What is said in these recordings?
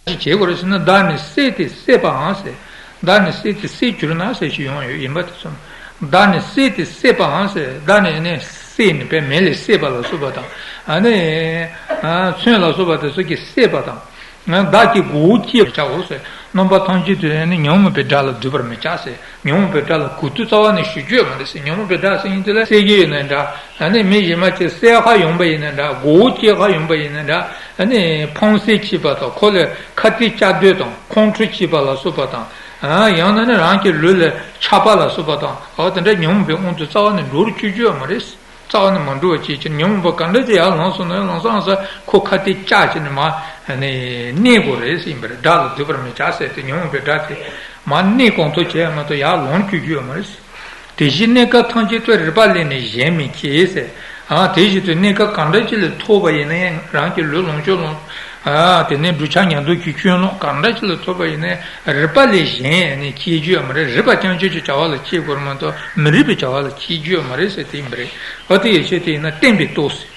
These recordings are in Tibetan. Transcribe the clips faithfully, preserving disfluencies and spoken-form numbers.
ཅིག་བྱེད་དགོས་རེད་ཟེར་ན། བདག་ནི་བསད་དེ་བསད་པའང་ཟེར། བདག་ནི་བསད་དེ་བསད་གྱུར་ན་ཟེར་ཞིག་ཡོང་ཡོད་ཡིན་པ་དེ་ཚོ། བདག་ནི་བསད་དེ་བསད་པའང་ཟེར། བདག་ནི་ནི་བསད་ནི་བས་མེ་ལས་བསད་པ་ལ་སོགས་པ་དང་། ཨ་ནི་ཚོན་ལ་སོགས་པ་དེ་ཚོ་གིས་བསད་པ་དང་། བདག་གི་མགོ་བོ་བཅད་པར་བྱའོ་ཟེར། རྣམ་པ་ཐམས་ཅད་དུ་ནི་ཉོན་མོངས་པའི་དགྲ་ལ་སྡུད་པར་མི་བྱ་ཟེར། ཉོན་མོངས་པའི་དགྲ་ལ་གུས་བཏུད་རྩ་བ་ནས་ཞུ་རྒྱུ་ཡོད་མ་རེད་ཟེར། ཉོན་མོངས་པའི་དགྲ་ཟེར་མཁན་དེ་ལ་བསད་ཀྱི་ཡོད་ན་འདྲ། ཨ་ནི་མི་གཞན་མ་ཅིག་བསད་ཁ་ཡོང་པ་ཡིན་ན་འདྲ། མགོ་བོ་བཅད་ཁ་ཡོང་པ་ཡིན་ན་འདྲ། ཨ་ནི་ཕངས་སེམས་སྐྱེས་པ་དང་། ཁོ་ལ་ཁ་གཏད་བཅག་འདོད་དང་ཁོང་ཁྲོ་སྐྱེས་པ་ལ་སོགས་པ་དང་། ཨ་ཡང་ན་ནི་རང་གི་ལུས་ལ་ཆགས་པ་ལ་སོགས་པ་དང་། འོ་དེ་འདྲ་ཉོན་མོངས་པའི་དབང་དུ་རྩ་བ་ནས་འགྲོ་རུ་བཅུག་རྒྱུ་ཡོད་མ་རེད། རྩ་བ་ནས་མ་འགྲོ་བ་བྱས་ཀྱི་ཉོན་མོངས་པ་ག་འདྲ་ཅིག་ཡར་ལངས་སོང་ན། ལངས་སོང་ས་ཁོ་ཁ་གཏད་བཅག་བྱས་ནས་མར་གནས་དགོས་རེད་ཟེར་ཡིན་པ་རེད། དགྲ་ལ་སྡུད་པར་མི་བྱ་ཟེར་ཏེ། ཉོན་མོངས་པའི་དགྲ་དེ་མར་གནས་གང་ཐུབ་བྱས་མ་གཏོགས་ཡར་ལངས་བཅུག་རྒྱུ་ཡོད་མ་རེད། དེ་བཞིན་གནས་སྐབས་ཐམས་ཅད་དུ་རིག་པ་ལས་ནི་གཞན་མི་སྐྱེ་ཟེར། ཨ་དེ་བཞིན་དུ་གནས་སྐབས་གང་འདྲ་ཅིག་ལ་ཐུག་པ་ཡིན་ན་ཡང་། རང་གི་ལུས་ལོངས་སྤྱོད་ལོངས། ཨ་དེ་ནས་འདོད་ཆགས་ཉམས་རྟོགས་ཀྱི་སྐྱོན་ལོག་གང་འདྲ་ཅིག་ལ་ཐུག་པ་ཡིན་ན་ཡང་། རིག་པ་ལས་གཞན་ནི་སྐྱེ་རྒྱུ་ཡོད་མ་རེད། རིག་པ་རྐྱང་ཕྱོགས་ཀྱི་བྱ་བ་ལ་སྐྱེ་དགོས་རེད་མ་གཏོགས་མི་རིགས་པའི་བྱ་བ་ལ་སྐྱེ་རྒྱུ་ཡོད་མ་རེད་ཟེར་དེ་ཡིན་པ་རེད། འོ་དེ་ཡི་ཕྱིར་དེ་ཡིན་ན་བརྟན་པའི་སྟོབས་ཟེར།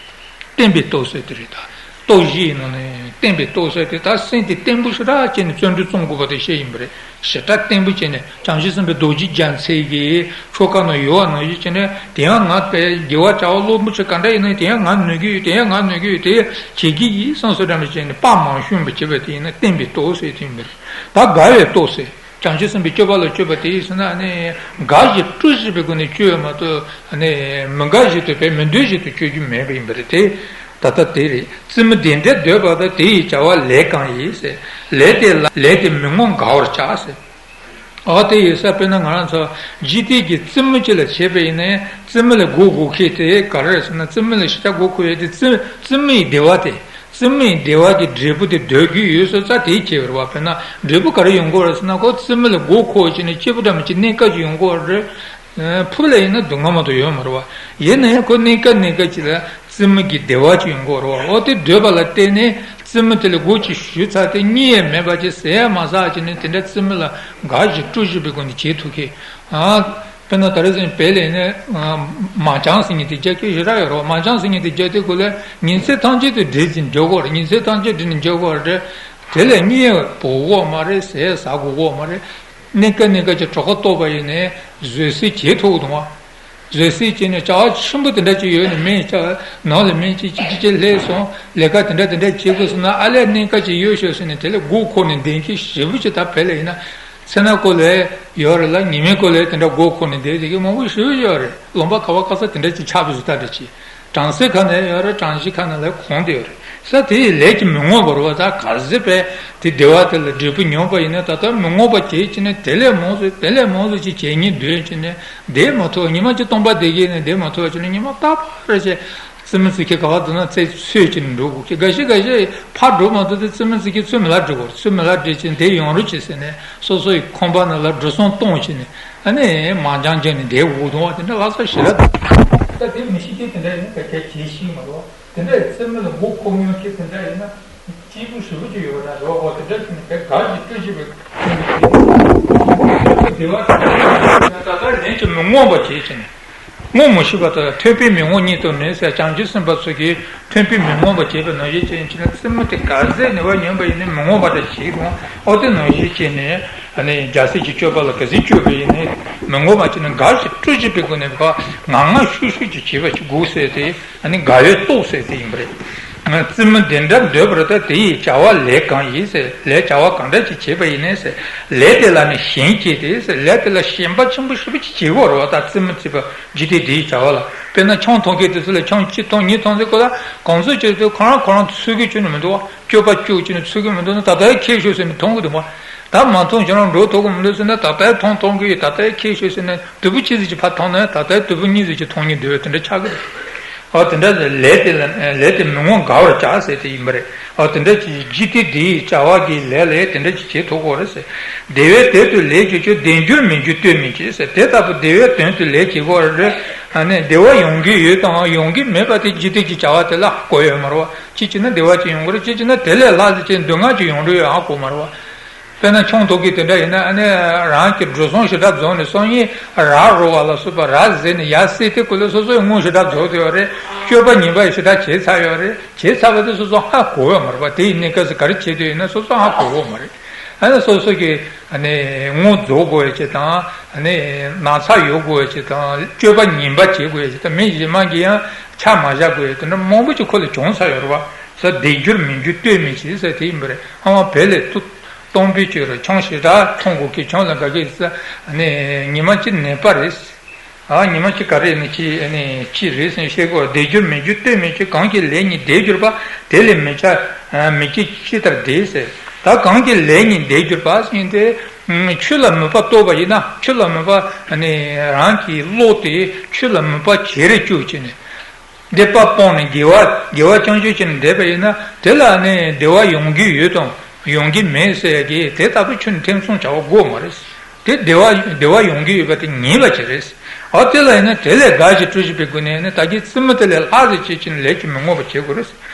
བརྟན་པའི་སྟོབས་ཟེར་དེ་རེད། ད་སྟོབས་བཞི་ཡི་ནང་ནས་བརྟན་པའི་སྟོབས་ཟེར་དེ། ད་སེམས་དེ་བརྟན་པོ་ཞེ་དྲག་བྱས་ནས་བརྩོན་འགྲུས་བརྩོན་དགོས་པ་དེ་བཤད་ཡིན་པ་རེད། ཞེ་དྲག་བརྟན་པོ་བྱས་ནས། བྱང་ཆུབ་སེམས་དཔའི་རྡོ་རྗེ་རྒྱལ་མཚན་གྱིས་ཆོ་ག་ནང་ཡོད་པ་ནང་བཞིན་བྱས་ནས། དེ་ཡང་ང་དེ་དགེ་བ་བྱ་བ་རླབས་པོ་ཆེ་ག་འདྲ་ཡིན་ན་དེ་ཡང་ང་ནུས་ཀྱི་ཡོད། དེ་ཡང་ང་ནུས་ཀྱི་ཡོད། དེ་བྱེད་ཀྱི་ཡིན་བསམ་བསམ་འདྲ་མི་བྱས་ནས་དཔའ་མང་ཤོས་པ་བྱེད་པ་དེ་ཡིན་ན་བརྟན་པའི་སྟོབས་ཟེར་དེ་ཡིན་པ་རེད། ད་དགའ་བའི་སྟོབས་ཟེར། བྱང་ཆུབ་སེམས་དཔའི་སྤྱོད་པ་ལ་སྤྱོད་པ་དེ་ཡིན་ཟེར་ན། ཨ་ནི་དགའ་བཞིན་སྤྲོ་བཞིན་པའི་སྒོ་ནས་སྤྱོད་པ་མ་གཏོགས། ཨ་ནི་མི་དགའ་བཞིན་དུ་བས་མི་འདོད་བཞིན་དུ་སྤྱོད་རྒྱུ་མེད་པ་ཡིན་པ་རེད་དེ། ད་ལྟ་དེ་རེད། བརྩེ་མོ་བདེ་འབྲས་འདོད་པ་དང་། དེ་ཡི་བྱ་བ་ལས་གང་ཡིན་ཟེར། ལས་དེ་ལ་ལས་དེ་མི་ངོམས་དགའ་བར་བྱ་ཟེར། འོ་དེ་ཡིན་ས། དཔེར་ན་ང་རང་ཚོ་འཇིག་རྟེན་གྱི་བཙུན་མོ་གཅིག་ལ་བྱས་པ་ཡིན་ན་ཡང་། བཙུན་མོ་ལ་མགོ་སྒུར་མཁན་དེ་ག་རེ་རེད་ཟེར་ན། བཙུན་མོ་ལ་ཞེ་དྲག་མགོ་འཁོར་ཡས་དེ་བཙུན་བཙུན་མོ་ཡི་བདེ་བ་དེ། བཙུན་མོ་ཡི་བདེ་བ་གི་འབྲས་བུ་དེ་འདོད་རྒྱུ་ཡོད་སོང་ཙང་དེ་བྱས་པ་རེད་བ། དཔེར་ན་འབྲས་བུ་ག་རེ་ཡོང་གི་ཡོད་རེད་ཟེར་ན། ཁོ་བཙུན་མོ་ལ་མགོ་འཁོར་བྱས་ནས་སྐྱིད་པོ་འདྲ་མི་ཅིག་གནས་སྐབས་ཅིག་ཡོང་གི་ཡོད་རེད། ཕུགས་ལ་ཡིན་ན་སྡུག་བསྔལ་མ་གཏོགས་ཡོད་མ་རེད་བ། ཡིན་ན་ཡང་ཁོ་གནས་སྐབས་གནས་སྐབས་ཅིག་ལ་བཙུན་མོ་གི་བདེ་བ་ཅིག་ཡོང་གི་ཡོད་རེད་བ། འོ་དེ་འདོད་པ་ལ་བརྟེན་ནས་བཙུན་མོ་དེ་ལ་མགོ་ཅིག་གཞུས་ཚར་ཏེ་གཉིད་ཡང་མེད་པ་ཅིག་ཟས་ཡང་མ་ཟ་བྱས་ནས། དེ་འདྲ་བཙུན་མོ་ལ་དགའ་བཞིན་སྤྲོ་བཞིན་པའི་སྒོ་ནས་བྱེད་ཐུབ་མཁན། ཨ་དཔེར་ན་ད་རེས་ཟིན་བལ་ལས་ནས་མ་ཅང་ཟེར་མཁན་དེ་རྒྱ་སྐད་ཞེ་དྲག་ཡོད་རེད་བ། མ་ཅང་ཟེར་མཁན་དེ་རྒྱ་སྐད་སྐོར་ལ་ཉིན་མཚན་ཐམས་ཅད་དུ་བསྒྲིལ་ཅིང་འཇོག་དགོས་རེད། ཉིན་མཚན་ཐམས་ཅད་བསྒྲིལ་ནས་འཇོག་དགོས་རེད། དེ་ལས་གཉིད་བོར་དགོས་མ་རེད། ཟས་ཟ་དགོས་དགོས་མ་རེད། གནས་སྐབས་གནས་སྐབས་ཀྱི་གྲོད་ཁོག་ལྟོགས་པ་ཡིན་ནའི་བཟོད་བསྲན་བྱེད་ཐུབ་འདུག་བ། བཟོད་བསྲན་བྱས་ནས་བྱ་བ་ཆེན་པོ་དེ་འདྲ་ཅིག་ཡོད་ནི་མིན། ཅག་ནང་ལ་མི་གཅིག་གཅིག་གཅིག་གཅིག་སླེབས་སོང་། ལས་ཀ་དེ་འདྲ་དེ་འདྲ་བྱེད་དགོས་ཟེར་ན། ཨ་ལས་གནས་སྐབས་ཅིག་ཡོད་ཤོག་ཟེར་ནས་དེ་ལ་མགོ་འཁོར་ནས་བསྡད་མཁན་ཞེ་པོ་ཅིག་ད་བལ་ལ་ཡིན་ན། མཚན་ནག་སྐོར་ལ་ཡོད་རེད་ལ། ཉི་མའི་སྐོར་ལ་དེ་འདྲ་མགོ་འཁོར་ནས་བསྡད་བསྡད་མཁན་མང་པོ་ཞེ་པོ་ཡོད་རེད། ལུང་པ་ག་བ་ག་ས་དེ་འདྲ་ཅིག་ཆགས་པའི་བཟོ་ལྟ་འདྲ་ཅིག་བྲམ་ཟེ་ཁ་ནས་ཡོད་རེད། བྲམ་ཟེ་ཁ་ནས་ལ་གོང་དུ་ཡོད་རེད། ས་དེ་ཡི་ལས་ཀྱིས་མི་ངོམས་པ་རེད་བ། ད་ག་ཟེ་བས་དེ་བདེ་བ་དེ་ལ་འབྲས་བུ་མྱོང་པ་ཡིན་ན། ད་ལྟ་མི་ངོམས་པ་བྱེད་ཀྱི་ནས་དེ་ལས་མང་ཟེར་དེ་ལས་མང་ཟེར་ཅིག་བྱེད་སྙིང་འདོད་ཀྱི་ནས་བསྡད་མ་ཐུབ། ཉི་མ་གཅིག་སྟོང་པ་བསྡད་ཀྱི་ནས་བསྡད་མ་ཐུབ་ཀྱི་ནས། ཉི་མ་རྟག་པར་བྱས་བཙུན་མོ་ཚོ་གིས་ག་བ་འདུག་ན་ཚེ་འཚོལ་གྱི་ནས་འགྲོ་དགོས་ཀྱི། འགའ་ཤས་འགའ་ཤས་ཕར་འགྲོ་མ་ཐུབ་དུས་བཙུན་མོ་ཚོ་གིས་ཚུར་མི་ལ་འགྲོ་དགོས། ཚུར་མི་ལ་འགྲོ་ཀྱི་ནས་བསྡད་ཡོང་རོགས་བྱེད་ཟེར་ནས་སོ་སོ་ཡི་ཁང་པ་ནང་ལ་འགྲོ་སོང་གཏོང་བྱས་ནས། ཨ་ནི་མ་འགྱངས་འགྱངས་ནས་བསྡད་འོ་དང་བ་དེ་འདྲ་ལྷག་ས་ཞེ་དྲག་འདུག་ད་དེ་མི་ཤེས་མཁན་དེ་འདྲ་ཡིན་ན་ག་གལ་བྱེད་ཤེས་མ་རེད་བ། དེ་འདྲ་ཡི་བཙུན་མོ་ལ་མགོ་འཁོར་མྱོང་མཁན་དེ་འདྲ་ཡིན་ན་སྐྱིད་པོ་ཞེ་པོ་ཅིག་ཡོད་པ་འདྲ་འགྲོ་བ། དེ་འདྲ་ཅིག་ནས་དེ་དགའ་ཞིང་སྤྲོ་ཞིང་བའི་ཁྱིམ་གྱི་བདེ་བ་ད་ལྟ་ལན་གྱིས་མི་ངོམས་པ་བྱེད་ཅིང་། ངོམས་མི་ཤེས་པ་དང་། ཐོས་པས་མི་ངོམས་ཉིད་དུ་ནི་ཟེར། བྱང་ཆུབ་སེམས་དཔའ་ཚོ་གིས་ཐོས་པས་མི་ངོམས་པ་བྱེད་པ་ནང་བཞིན་བྱས་ནས། བཙུན་མོ་དེ་ག་ཚད་ནུས་པ་ཡིན་པ་ཡིན་ནའི་མི་ངོམས་པ་འདྲ་བྱེད་དང་། ཨོ་དེ་ནང་བཞིན་བྱས་ནས། ཨ་ནི་རྒྱལ་སྲས་ཀྱི་སྤྱོད་པ་ལ་ག་ཚོད་སྤྱོད་པ་ཡིན་ནའི་མི་ངོམས་པ་བྱས་ནས་དགའ་ཞིང་སྤྲོ་ཞིང་བའི་སྒོ་ནས་ང་ང་ཤུགས་ཤུགས་ཀྱིས་བྱེད་པ་ཅིག་དགོས་ཟེར་ཏེ། ཨ་ནི་དགའ་བའི་སྟོབས་ཟེར་དེ་ཡིན་པ་རེད། བཙུན་མོ་བདེ་འབྲས་འདོད་པར་ད་དེ་ཡི་བྱ་བ་ལས་གང་ཡིན་ཟེར། ལས་བྱ་བ་གང་འདྲ་ཅིག་བྱེད་པ་ཡིན་ནའི་ཟེར། ལས་དེ་ལ་ནི་ཞེན་བསྐྱེད་དེ་ཟེར། ལས་དེ་ལ་ཞེན་པ་ཆེན་པོ་ཞེ་པོ་ཅིག་བྱེད་དགོས་རེད་བ། ད་བཙུན་མོ་བརྩིས་པ་འཇིག་རྟེན་འདིའི་བྱ་བ་ལ། དཔེར་ན་ཆང་འཐུང་མཁན་དེ་ཚོ་ལ་ཆང་གཅིག་འཐུང་གཉིས་འཐུང་ཚེ་ཁོ་ལ་གང་ཚོད་ཅིག་དེ་ཁོ་རང་ཁོ་རང་ཚུད་ཀྱི་ཁྱོན་ནས་མི་འདུག་བ། སྤྱོད་པ་སྤྱོད་ཀྱི་ནས་ཚུད་ཀྱི་མི་འདུག་ན། ད་ལྟ་ཡི་ཁྱེར་ཤོག་ཟེར་ནས་འཐུང་གི་འདུག་བ། ད་མ་འཐུང་ཁྱོད་རང་འགྲོ་ཐུབ་ཀྱི་མི་འདུག་ཟེར་ན། ད་ལྟ་ཡི་འཐུང་འཐུང་གི་ཡོད། ད་ལྟ་ཡི་ཁྱེར་ཤོག་ཟེར་ནས་དུམ་བུ་གཅིག་ཙམ་ཅིག་ཕར་འཐུང་ན་ཡང་ད་ལྟ་ཡི་དུམ་བུ་གཉིས་ཙམ་ཅིག་འཐུང་སྙིང་འདོད་དེ་འདྲ་ཆགས་ཀྱི་རེད། ཨ་དེ་འདྲ་ལས་དེ་ལ་ལས་དེ་མི་ངོམས་དགའ་བར་བྱ་ཟེར་དེ་ཡིན་པ་རེད། ཨ་དེ་འདྲ་ཅིག་འཇིག་རྟེན་འདིའི་བྱ་བ་གི་ལས་ལ་དེ་འདྲ་ཅིག་བྱེད་ཐུབ་དགོས་རེད་ཟེར། བདེ་བའི་དོན་དུ་ལས་བྱེད་ཆོག་བདེ་འགྱུར་མི་འགྱུར་ལྟོས་མི་བྱེད་ཟེར། དེ་ལྟ་བུ་བདེ་བའི་དོན་དུ་ལས་བྱེད་དགོས་རེད། ཨ་ནི་བདེ་བ་ཡོང་གི་ཡོད་དང་ཡོང་གི་མེད་པ་དེ་འཇིག་རྟེན་གྱི་བྱ་བ་དེ་ལ་ཧ་གོ་ཡོད་མ་རེད་བ། གཅིག་བྱས་ན་བདེ་བ་ཅིག་ཡོང་གི་རེད། གཅིག་བྱས་ན་དེ་ལས་ལྷག་ཙམ་ཅིག་སྡུག་བསྔལ་ཅིག་ཡོང་འགྲོ་ཡོད་ཧ་གོ་མ་རེད་བ། དཔེར་ན་ཆང་འཐུང་མཁན་དེ་འདྲ་ཡིན་ན་ཨ་ནི་རང་གི་འགྲོ་སོང་ཞེ་དྲག་རྫོགས་ནས་སང་ཉིན་ར་རོ་བ་ལ་སོགས་པ་ར་བཟི་ནས་ཡར་བསད་དེ་ཀོ་ལེ་སོ་སོའི་དངུལ་ཞེ་དྲག་རྫོགས་བསྡད་ཡོད་རེད། སྤྱོད་པ་ངན་པ་ཞེ་དྲག་བྱས་ཚར་ཡོད་རེད། བྱས་ཚར་བ་དེ་སོ་སོ་ཧ་གོ་ཡོད་མ་རེད་པ། དེ་ཡི་གནས་སྐབས་སུ་ག་རེ་བྱས་བསྡད་ཡོད་ན་སོ་སོ་ཧ་གོ་གི་མ་རེད། ཨ་ནི་སོ་སོ་གི་ཨ་ནི་དངུལ་རྫོགས་དགོས་ཡ་ཅིག་དང་། ཨ་ནི་ན་ཚ་ཡོད་དགོས་ཡ་ཅིག་དང་། སྤྱོད་པ་ངན་པ་བྱེད་དགོས་ཡ་ཅིག་དང་། མི་གཞན་མ་གིས་ཡང་ཆ་མ་བཞག་དགོས་ཡ་དེ་འདྲ་མང་པོ་ཅིག་ཁོ་ལ་བྱུང་ཚར་ཡོད་རེད་པ། ས་བསྡད་རྒྱུར་མི་འགྱུར་ལྟོས་མེད་བྱེད་ཟེར་དེ་ཡིན་པ་རེད། ཨ་མ་བོད་ལས་ཐུབ། སྟོང་པའི་ཆོས་རེད། ཆང་ཞེ་དྲག་འཐུང་དགོས་ཀྱི། ཆང་ལ་དགའ་གི་ཟེར། ཨ་ནི་ཉི་མ་གཅིག་ནད་པ་རེད། ཨ་ཉི་མ་གཅིག་ག་རེ་ནི་ཅི་ཨ་ནི་ཅི་རེད་ཟེར་བཤད་དགོས། བསྡད་རྒྱུར་མི་འགྱུར་ལྟོས་མེད་བྱེད། གང་གིས་ལས་ཉིད་བདེ་གྱུར་པ། དེ་ལས་མི་བྱ་མི་བྱེད་ཅི་ལྟར་བདེ་ཟེར། ད་གང་གིས་ལས་ཉིད་བདེ་གྱུར་པ་ཟེར་དེ། ཆོས་ལ་མོས་པ་རྟོགས་པ་ཡིན་ན། ཆོས་ལ་མོས་པ་ཨ་ནི་རང་གི་བློ་དེ་ཆོས་ལ་མོས་པ་ཇེ་རེ་བཅུག་བྱས་ནས། བདེ་བ་སྤངས་ནས་དགེ་བ་དགེ་བ་རྐྱང་རྐྱང་བྱས་ནས་བསྡད་པ་ཡིན་ན། དེ་ལ་ནི་བདེ་བ་ཡོང་གི་ཡོད་དང་ཡོང་གི་མེད་ཟེར་ཡ་གི་དེ་ལྟ་བུ་ཁྱོན་ནས་ཐེ་ཚོམ་བྱ་བ་དགོས་མ་རེད། དེ་བདེ་བ་བདེ་བ་ཡོང་གི་ཡོད་པ་དེ་ངེས་པ་ཅིག་རེད། ཨ་དེ་ལ་ཡིན་ན་དེ་ལས་དགའ་ཞིང་སྤྲོ་ཞིང་བའི་སྒོ་ནས་ནི་ད་གིན་རྩེད་མོ་དེ་ལས་ལྷག་ཙམ་བྱེད་ཀྱི་ནི་ལས་ཀྱིས་མི་ངོམས་པ་བྱེད་དགོས་རེད།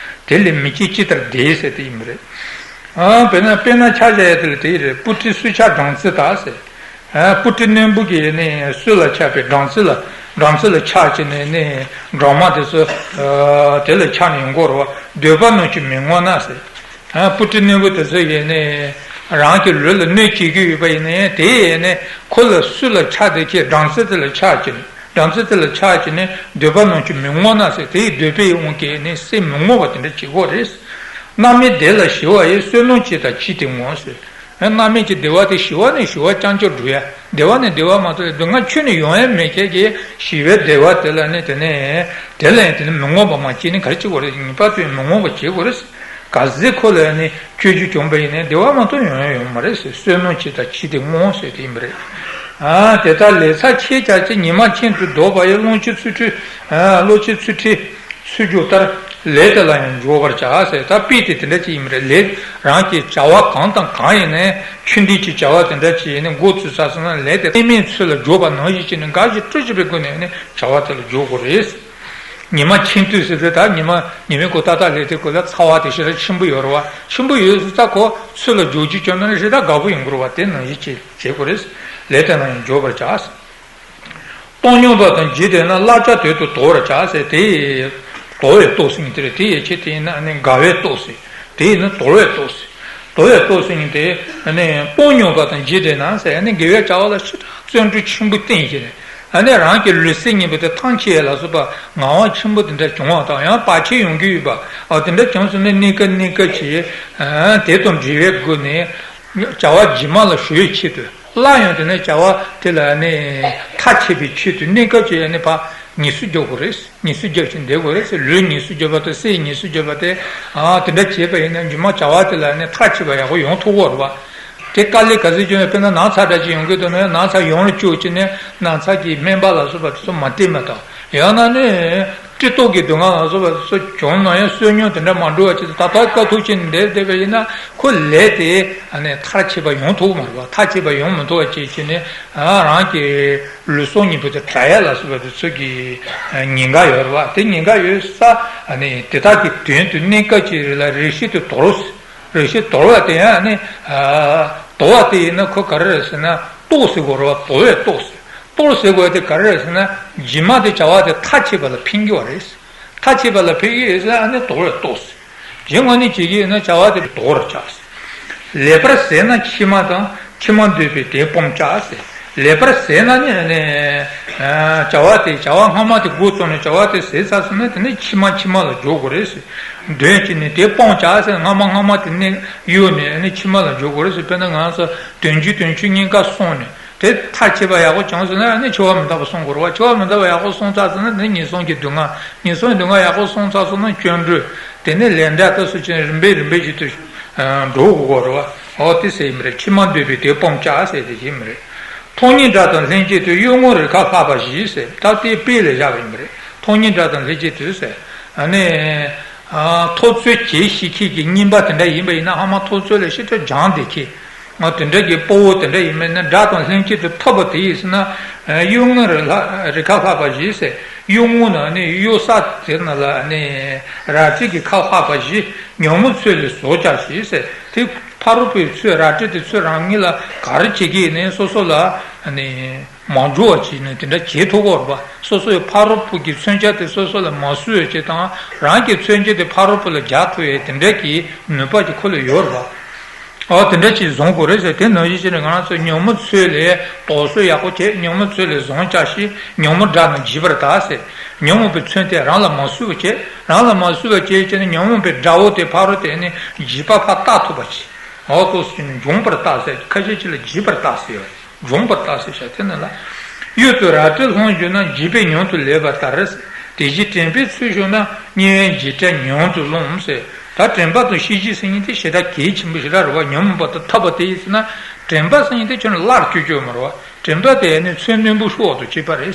དེ་ལས་མི་བྱེད་ཅི་ལྟར་བདེ་ཟེར་དེ་ཡིན་པ་རེད། ཨ་དཔེར་ན་དཔེར་ན་ཆ་བཞག་ཡ་དེ་ལ་དེ་ཡིན་རེད། སྤུ་གྲིའི་སྲོད་ཆགས་སྦྲང་རྩི་དག་ཟེར། ཨ་སྤུ་གྲི་རྣོན་པོ་གིས་ནི་སྲོད་ལ་ཆགས་པའི་སྦྲང་རྩི་ལ། སྦྲང་རྩི་ལ་ཆགས་བྱས་ནས་ནི་སྦྲང་མ་དེ་ཚོ་ཨ་དེ་ལ་ཆགས་ནས་ཡོང་གི་ཡོད་རེད་པ། འདོད་པ་རྣམས་ཀྱིས་མི་ངོམས་ན་ཟེར། ཨ་སྤུ་གྲི་རྣོན་པོ་དེ་ཚོ་ཡིས་ནི་རང་གི་ལུས་ལ་གནོད་བྱེད་ཀྱི་ཡོད་པ་ཡིན་ནའི་དེ་ཡིས་ནི་ཁོ་ལ་སྲོད་ལ་ཆགས་བསྡད་ཀྱི་སྦྲང་རྩི་དེ་ལ་ཆགས་བྱས་ནས། སྦྲང་རྩི་དེ་ལ་ཆགས་བྱས་ནས་འདོད་པ་རྣམས་ཀྱིས་མི་ངོམས་ན་ཟེར། དེ་ཡི་འདོད་པའི་དབང་གིས་ནི་སེམས་མི་ངོམས་པ་དེ་འདྲ་བྱེད་དགོས་རེད། མནར་མེད་བདེ་ལ་ཞི་བ་ཡི། བསོད་ནམས་ཇི་ལྟར་ཕྱིས་ཏེ་འོང་ཟེར། མནར་མེད་ཀྱི་བདེ་བ་དེ་ཞི་བ་ནས་ཞི་བ་རྐྱང་རྐྱང་འགྲོ་ཡ། བདེ་བ་ནས་བདེ་བ་མ་ཐོབ་ཡ། སྡུག་བསྔལ་ཁྱོན་ནས་ཡོང་ཡ་མེད་མཁན་གྱི་ཞི་བའི་བདེ་བ་དེ་ལ་ནི་དེ་ནས་དེ་ལ་ཡང་དེ་ནི་མི་ངོམས་པ་མ་བྱས་ནས་ག་རེ་བྱེད་དགོས་རེད། ངེས་པར་དུ་ཡང་མི་ངོམས་པ་བྱེད་དགོས་རེད། གལ་སྲིད་ཁོ་ལ་ནི་སྤྱོད་རྒྱུ་བྱུང་པ་ཡིན་ན་བདེ་བ་མ་ཐོབ་ཡོང་ཡ་ཡོད་མ་རེད་ཟེར། བསོད་ནམས་ཇི་ལྟར་ཕྱིས་ཏེ་འོང་ཟེར་དེ་ཡིན་པ་རེད། ཨ་དེ་ལྟར་ལས་ཚར་ཕྱེད་ཀྱང་ཅི། ཉི་མ་ཁྱིམ་དུ་ལྡོག་པ་ཡི། གླང་ཆེན་ཚུལ་ཁྲིམས་ཨ་གླང་ཆེན་ཚུལ་ཁྲིམས་ཚུལ་འཇོག་ལྟར། ལས་དེ་ལ་ཡང་འཇོག་པར་བྱ་ཟེར། ད་དཔེ་དེ་དེ་འདྲ་ཅིག་ཡིན་པ་རེད། ལས་རང་གི་བྱ་བ་གང་དང་གང་ཡིན་ནའི་ཆུ་འདྲེན་གྱི་བྱ་བ་དེ་འདྲ་ཅིག་ཡིན་ན་འགོ་བཙུགས་ཚར་སོང་ན་ལས་དེ་ལྟད་མོའི་ཚུལ་ལ་འཇོག་པ་ནང་བཞིན་བྱས་ནས་དགའ་ཞིང་སྤྲོ་ཞིང་བའི་སྒོ་ནས་ནི་བྱ་བ་དེ་ལ་འཇོག་དགོས་རེད། ཉི་མ་ཁྱིམ་དུ་ཟེར་དུས་ད་ཉི་མ་ཉི་མའི་གོ་ཏག་ཏག་སླེབས་དུས་སྐབས་ལ་ཚ་བ་དེ་ཞེ་དྲག་ཆེན་པོ་ཡོད་རེད་པ། ཆེན་པོ་ཡོད་ཟེར་ཙང་ཁོ་ཚུལ་ལ་འཇོག་རྒྱུ་བྱུང་ན་ཞེ་དྲག་དགའ་པོ་ཡོང་གི་རེད་པ། དེ་ནང་བཞིན་བྱེད་བྱེད་དགོས་རེད། ལས་དེ་ལ་ཡང་འཇོག་པར་བྱ། བཏང་སྙོམས་པ་དང་འཇིག་རྟེན་ན། བསླབ་བྱ་དོན་དུ་དོར་བར་བྱ་ཟེར། དེ་ཡི་དོར་བའི་རྟོགས་ཟེར་མཁན་དེ་རེད། དེ་ཡི་ཆེད་དེ་ཡིན་ན་ནི་དགའ་བའི་རྟོགས་ཟེར། དེ་ཡིན་ན་དོར་བའི་རྟོགས་ཟེར། དོར་བའི་རྟོགས་ཟེར་མཁན་དེ་ནི་བཏང་སྙོམས་པ་དང་འཇིག་རྟེན་ན་ཟེར་ནི་དགེ་བའི་བྱ་བ་ལ་ཞེ་དྲག་བརྩོན་འགྲུས་ཆེན་པོ་བསྟེན་བྱས་ནས། ཨ་ནི་རང་གི་ལུས་སེམས་གཉིས་པོ་དེ་ཐང་ཆད་ལ་སོགས་པ་ངལ་བ་ཆེན་པོ་དེ་འདྲ་བྱུང་བ་དང་ཡང་བར་ཆད་ཡོང་གི་ཡོད་པ། ཨ་དེ་འདྲ་བྱུང་སོང་ན་གནས་སྐབས་གནས་སྐབས་ཀྱི་དེ་དང་འབྲེལ་བའི་སྒོ་ནས་བྱ་བ་རྗེས་མ་ལ་གཞོལ་བའི་ཆེད་དུ། སླར་ཡང་དེ་ནས་བྱ་བ་དེ་ལ་ནི་མཐའ་ཆད་པའི་ཆེད་དུ་གནས་སྐབས་ཀྱི་ནི་ཕར་ངལ་གསོ་རྒྱག་དགོས་རེད། ངལ་གསོ་རྒྱབ་ཅིང་བསྡད་དགོས་རེད་ཟེར། ལུས་ངལ་གསོ་རྒྱབ་པ་དང་སེམས་ངལ་གསོ་རྒྱབ་པ་དེ། ཨ་དེ་འདྲ་བྱས་པ་ཡིན་ན་རྗེས་མ་བྱ་བ་དེ་ལ་ནི་མཐའ་ཆད་པ་ཡག་པོ་ཡོང་ཐུབ་ཀྱི་རེད་པ། དེ་དཀའ་ལས་ག་ཚོད་བྱུང་ཡང་དཔེར་ན་ན་ཚ་འདྲ་ཅིག་ཡོང་གི་འདུག་ན་ཡང་ན་ཚ་ཡོང་རུ་བཅུག་བྱས་ནས་ན་ཚ་གི་སྨན་པ་ལ་སོགས་པ་དེ་ཚོ་མ་བསྟེན་པ་དང་། ཡང་ན་ནི་སྤྲི་རྟོག་གི་སྡུག་བསྔལ་ལ་སོགས་པ་དེ་ཚོ་བྱུང་ན་ཡང་བསོད་སྙོམས་དེ་འདྲ་མ་འགྲོ་བ་བྱས་ཏེ་ད་ལྟ་དཀའ་ཐུབ་བྱས་ནས་བསྡད་བསྡད་པ་ཡིན་ན་ཁོ་ལས་དེ་ཨ་ནི་མཐར་ཕྱིན་པ་ཡོང་ཐུབ་ཀྱི་མ་རེད་པ། མཐར་ཕྱིན་པ་ཡོང་མི་ཐུབ་པ་བྱས་བྱས་ནས་ཨ་རང་གི་ལུས་སྲོག་གཉིས་པོ་དེ་དྲག་ཡ་ལ་སོགས་པ་དེ་ཚོ་གི་ཉེན་ཁ་ཡོད་རེད་པ། དེ་ཉེན་ཁ་ཡོད་ས་ཨ་ནི་དེ་དག་གི་དོན་དུ་གནས་སྐབས་ཅིག་རེ་ལ་རེ་ཞིག་ཏུ་དོར། རེ་ཞིག་དོར་བ་དེ་ཡང་ནི་ཨ་དོར་བ་དེ་ཡིན་ན་ཁོ་ག་རེ་རེད་ཟེར་ན་རྟོགས་ཟེར་དགོས་རེད་པ། དོར་བའི་རྟོགས་ཟེར། རྟོགས་ཟེར་དགོས་དེ་ག་རེ་རེད་ཟེར་ན་རྗེས་མ་དེ་བྱ་བ་དེ་མཐའ་ཆད་པ་ལ་ཕན་གྱི་བ་རེད། མཐའ་ཆད་པ་ལ་ཕན་གྱི་ཡོད་ཟེར་ཨ་ནི་དོར་བའི་རྟོགས་ཟེར། རྗེས་དངོས་གནས་བྱེད་ཀྱི་ཡོད་ན་བྱ་བ་དེ་དོར་བར་བྱ། ལེགས་པར་ཟས་ན་ཕྱི་མ་དང་། ཕྱི་མ་འདོད་པས་དེ་སྤང་བྱ་ཟེར། ལེགས་པར་ཟས་ན་ནི་ནི་བྱ་བ་དེ་བྱ་བ་སྔ་མ་དེ་འགོ་བཙུགས་ནས་བྱ་བ་དེ་ཟས་ཚར་སོང་ན་དེ་ནི་ཕྱི་མ་ཕྱི་མ་ལ་འཇུག་དགོས་རེད་ཟེར། འདོད་ཀྱི་ནི་དེ་སྤང་བྱ་ཟེར། སྔ་མ་སྔ་མ་དེ་ནི་གཡོལ་ནས་ནི་ཕྱི་མ་ལ་འཇུག་དགོས་རེད་ཟེར། དཔེར་ན་ང་ཚོ་དོན་བྱེད་དོན་བྱེད་གཉིས་ཀ་སོང་ནས། དེ་མཐར་ཕྱིན་པ་ཡག་པོ་བྱུང་སོང་ན་ཨ་ནི་འཆི་བ་མི་རྟག་པ་སོང་དགོས་རེད་པ། འཆི་བ་མི་རྟག་པ་ཡག་པོ་སོང་ཚར་སོང་ན་དེ་ངན་སོང་གི་སྡུག་བསྔལ། ངན་སོང་གི་སྡུག་བསྔལ་ཡག་པོ་སོང་ཚར་སོང་ན་སྐྱོན་བྲལ། དེ་ནས་ལས་འབྲས་དེ་སོགས་ཀྱི་རིམ་པས་རིམ་པས་བཞིན་དུ་འགྲོ་དགོས་རེད་པ། འོ་དེ་ཟེར་ཡིན་པ་རེད། ཕྱི་མ་འདོད་པས་དེ་སྤང་བྱ་ཟེར་དེ་ཡིན་པ་རེད། ཐང་རྙེད་དགྲ་དང་ལྷན་ཅིག་ཏུ། གཡུལ་ངོར་རི་ཁ་ལྷགས་པ་བཞི་ཟེར། ད་དེ་དཔེ་ལ་བཞག་པ་ཡིན་པ་རེད། ཐང་རྙེད་དགྲ་དང་ལྷན་ཅིག་ཏུ་ཟེར། ཨ་ནི། ཨ་འཐབ་རྩོད་བྱེད་ཤེས་མཁན་གྱི་རྙིང་པ་དེ་འདྲ་ཡིན་པ་ཡིན་ན་ཧ་མ་འཐབ་རྩོད་ལ་ཤི་ཐོ་སྦྱང་བསྡད་མཁན། ང་དེ་འདྲ་གི་དཔའ་བོ་དེ་འདྲ་ཡིན་མིན་ན་དགྲ་དང་ལྷན་ཅིག་ཏུ་འཐབ་པ་དེ་ཡིན་ཟེར་ན། གཡུལ་ངོ་རི་ལྷ་རི་ཁ་ལྷགས་པ་བཞི་ཟེར། གཡུལ་ངོ་ན་ནི་གཡུལ་ས་དེ་ན་ལ་ནི་ར་བྲིས་ཀྱི་ཁ་ལྷགས་པ་བཞི། ཉོན་མོངས་ཚོས་ལས་ཟོག་བཅའ་བཞི་ཟེར། དེ་ཕ་ ཕ་རོལ་པོའི་ཚོས་རལ་གྲི་དེ་ཚོས་རང་ཉིད་ལ་ག་རེ་བྱེད་ཀྱི་ཡིན་ནའི་སོ་སོ་ལ་ནི་མ་འགྲོ་བ་བྱས་ནས་དེ་འདྲ་བྱེད་ཐུབ་ཀྱི་ཡོད་རེད་པ། སོ་སོའི་ཕ་རོལ་པོ་གི་མཚོན་ཆ་དེ་སོ་སོ་ལ་མ་གསོས་བྱས་དང་རང་གི་མཚོན་ཆ་དེ་ཕ་རོལ་པོ་ལ་རྒྱག་ཐུབ་ཡས་དེ་འདྲ་གི་ནུས་པ་ཅིག་ཁོ་ལ་ཡོད་རེད་པ། ཨོ་དེ་འདྲ་ཅིག་བཟུང་དགོས་རེད་ཟེར། དེ་ནང་བཞིན་བྱས་ནས་ང་རང་ཚོ་ཉོན་མོངས་ཚོས་ལས་དོགས་གསོད་ཡག་པོ་བྱེད། ཉོན་མོངས་ཚོས་ལས་བཟུང་བྱ་ཞིང་ཉོན་མོངས་དགྲ་རྣམས་འཇིག་པར་གདའ་ཟེར། ཉོན་མོངས་པའི་མཚོན་དེ་རང་ལ་མ་གསོས་པ་བྱེད། རང་ལ་མ་གསོས་པ་བྱེད་བྱས་ནས་ཉོན་མོངས་པའི་དགྲ་བོ་དེ་ཕ་རོལ་དེ་ནི་འཇིགས་པ་ཕར་བཏགས་ཐུབ་པ་བྱེད། ཨོ་ཏོ་ཟེར་ནས་འཇོམས་པར་བལྟ་ཟེར། ཁ་ཤས་ཅིག་ལ་འཇིགས་པར་བལྟ་ཟེར་ཡོད། འཇོམས་པར་བལྟ་ཟེར་བྱ་དེ་ནི་ལ། གཡུལ་དུ་རལ་གྲི་སློང་གྱུར་ན། འཇིགས་པས་མྱུར་དུ་ལེགས་པར་ཐར། དེ་བཞིན་དྲན་པའི་ཚུལ་ཞུགས་ན། དམྱལ་བའི་འཇིགས་སྐྲག་མྱུར་དུ་སློང་ཟེར། ད་དྲན་པ་དང་ཤེས་བཞིན་ཟེར་མཁན་དེ་ཞེ་དྲག་གལ་ཆེན་པོ་ཞེ་དྲག་རེད་པ། ཉོན་མོངས་པ་དང་འཐབ་པ་དེ་ཡིན་ཟེར་ན། དྲན་པ་ཟེར་མཁན་དེ་ཁྱོད་ནི་སླར་སྐྱེ་རྒྱུ་མ་རེད་པ། དྲན་པ་དེ་ནི་མཚོན་རྣོན་པོ་ཤོར་བ་དང་གཅིག་པ་རེད།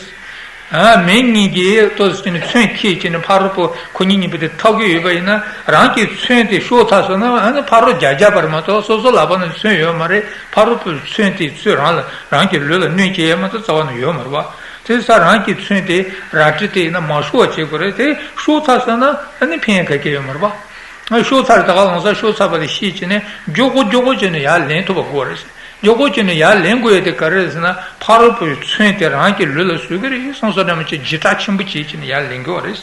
ཨ་མི་གཉིས་ཀྱིས་ལྟོས་ཟེར་ནས་མཚོན་འཁྱེར་བྱས་ནས་ཕ་རོལ་པོ་ཁོ་གཉིས་གཉིས་པོ་དེ་འཐབ་ཀྱི་ཡོད་པ་ཡིན་ན། རང་གི་མཚོན་དེ་ཤོར་ཚར་སོང་ན། ཨ་ནི་ཕ་རོལ་རྒྱག་རྒྱག་པ་རེད་མ་གཏོགས་སོ་སོ་ལག་པ་ནས་མཚོན་ཡོད་མ་རེད། ཕ་རོལ་པོའི་མཚོན་དེ་ཚོས་རང་ལ་རང་གི་ལུས་ལ་གནོད་སྐྱེལ་ཡས་མ་གཏོགས་རྩ་བ་ནས་ཡོད་མ་རེད་པ། དེ་ས་རང་གི་མཚོན་དེ་རལ་གྲི་དེ་ཡིན་ན་མ་ཤོར་བ་བྱེད་དགོས་རེད། དེ་ཤོར་ཚར་སོང་ན་ཨ་ནི་ཕན་ག་གེ་ཡོད་མ་རེད་པ། ཤོར་ཚར་ད་ག་ལོང་ས་ཤོར་ཚར་བ་དེ་ཤེས་བྱས་ནས་མགྱོགས་པོ་མགྱོགས་པོ་བྱས་ནས་ཡར་ལེན་ཐུབ་པ་དགོས་རེད། མགྱོགས་པོ་བྱས་ནས་ཡར་ལེན་དགོས་ཡས་དེ་ག་རེ་རེད་ཟེར་ན། ཕ་རོལ་པོའི་མཚོན་དེ་རང་གི་ལུས་ལ་བཟོ་གི་རེད་གསུངས་སོ། འདྲ་མི་བྱེད་འཇིགས་སྐྲག་ཆེན་པོ་བྱེད་བྱས་ནས་ཡར་ལེན་དགོས་པ་རེད།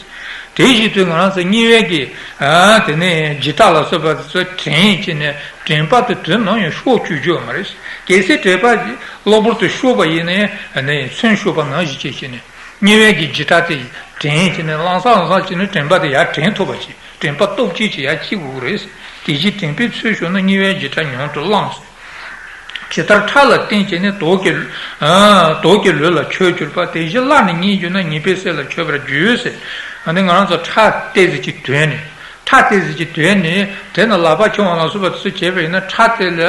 དེ་བཞིན་དུ་ང་རང་ཚོ་དམྱལ་བའི་གི་ཨ་དེ་ནས་འཇིགས་སྐྲག་ལ་སོགས་པ་དེ་ཚོ་དྲན་བྱས་ནས་དྲན་པ་དེ་དུས་ནམ་ཡང་ཤོར་བཅུག་རྒྱུ་ཡོད་མ་རེད། གལ་སྲིད་དྲན་པ་གློ་བུར་དུ་ཤོར་བ་ཡིན་ནའི་ཨ་ནི་མཚོན་ཤོར་བ་ནང་བཞིན་བྱས་བྱས་ནས། དམྱལ་བའི་གི་འཇིགས་སྐྲག་དེ་དྲན་བྱས་ནས་ལང་ས་ལང་ས་བྱས་ནས་དྲན་པ་དེ་ཡར་དྲན་ཐུབ་པ་བྱེད། དྲན་པ་སྟོབས་ཆེ་ཅིག་ཡར་སྐྱེ་དགོས་ཀྱི་རེད། དེ་བཞིན་དྲན་པའི་ཚུལ་ཞུགས་ན། དམྱལ་བའི་འཇིགས་སྐྲག་མྱུར་དུ་སློང་ཟེར། ཇི་ལྟར་ཁྲག་ལ་བརྟེན་བྱས་ནས། དོག་གི་ཨ་དོག་གི་ལུས་ལ་ཆོད་གྱུར་པ། དེ་བཞིན་སླར་ནི་ཉིད་གྱུར་ན། ཉེས་པའི་སེམས་ལ་འཆོལ་བར་འགྱུར་ཟེར། ཨ་ནི་ང་རང་ཚོ་ཁྲག་ཏོག་ཙམ་ཅིག་དོད་ནས། ཁྲག་ཏོག་ཙམ་ཅིག་དོད་ནས་དེ་ནས་ལག་པ་འཁྱོངས་པ་ལ་སོགས་པ་དེ་ཚོ་བྱས་པ་ཡིན་ན། ཁྲག་དེ་ལ་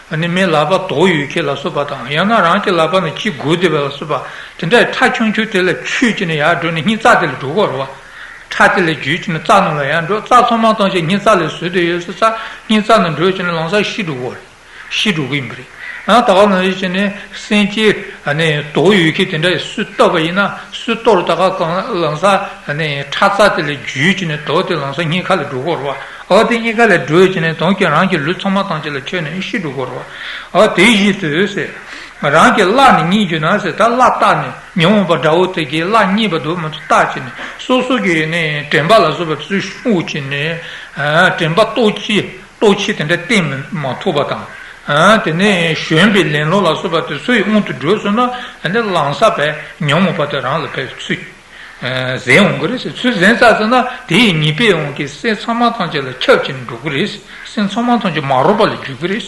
ཨ་ནི་མི་ལག་པ་དོག་ཡོད་མཁན་ལ་སོགས་པ་དང་། ཡང་ན་རང་གི་ལག་པ་ནས་ཅི་འགུལ་བསྡད་པ་ལ་སོགས་པ་དེ་འདྲའི་ཁྲག་ཆུང་ཆུང་དེ་ལ་ཆུད་བྱས་ནས་ཡར་འགྲོ་ནས་སྙིང་རྩ་དེ་ལ་འགྲོ་གི་རེད་པ། ཁྲག་དེ་ལ་འཇུས་བྱས་ནས་རྩ་ནང་ལ་ཡར་འགྲོ། རྩ་ཚང་མ་ཐམས་ཅད་སྙིང་རྩ་ལ་ཟུག་བསྡད་ཡོད་ས་རྩ་སྙིང་རྩ་ནང་འགྲོ་བྱས་ནས་ལམ་སང་ཤི་འགྲོ་གི་རེད། ཤི་འགྲོ་གི་ཡིན་པ་རེད། ཨ་ད་ག་ནང་བཞིན་བྱས་ནས་སེམས་ཅན་ཨ་ནི་དོག་ཡོད་མཁན་དེ་འདྲ་སུ་བཏབ་པ་ཡིན་ན། སུ་གཏོར་ད་ག་གང་ལམ་སང་ཨ་ནི་ཁྲག་རྩ་དེ་ལ་འཇུས་བྱས་ནས་དོག་དེ་ལམ་སང་སྙིང་ཁ་ལ་འགྲོ་གི་རེད་པ། ཨོ་དེ་སྙིང་ཁ་ལ་འགྲོ་བྱས་ནས་དོག་གིས་རང་གི་ལུས་ཚང་མ་ཐམས་ཅད་ལ་ཆོད་ནས་ཤི་འགྲོ་གི་རེད་པ། ཨོ་དེ་བཞིན་དུ་ཟེར། རང་གི་བརླག་ནི་རྙེད་གྱུར་ན་ཟེར། ད་བརླག་བཏགས་ནས་ཉོན་མོངས་པ་དགྲ་བོ་དེ་གིས་བརླག་རྙེད་པ་འདུག་མི་འདུག་བརྟག་བྱས་ནས། སོ་སོ་གི་ནི་དྲན་པ་ལ་སོགས་པ་ཚུར་བསྲུང་བྱས་ནས། ཨ་དྲན་པ་སྟོབས་ཆེ་སྟོབས་ཆེ་དེ་འདྲ་བསྟེན་མི་མ་ཐུབ་པ་དང་། ཨ་དེ་ནས་གཞོན་པའི་ལེན་ལོག་ལ་སོགས་པ་དེ་ཚོའི་དབང་དུ་འགྲོ་སོང་ན། ཨ་ནི་ལམ་སང་བས་ཉོན་མོངས་པ་དེ་རང་ལ་བས་ཚུར་ཟིན་འོང་གི་རེད་ཟེར། ཚུར་ཟིན་ཚར་སོང་ན་དེ་ཡི་ཉེས་པའི་དབང་གིས་སེམས་ཚང་མ་ཐམས་ཅད་ལ་ཁྱབ་ཅིང་འགྲོ་གི་རེད། སེམས་ཚང་མ་ཐམས་ཅད་མ་རུངས་པ་ལ་འགྱུར་གི་རེད།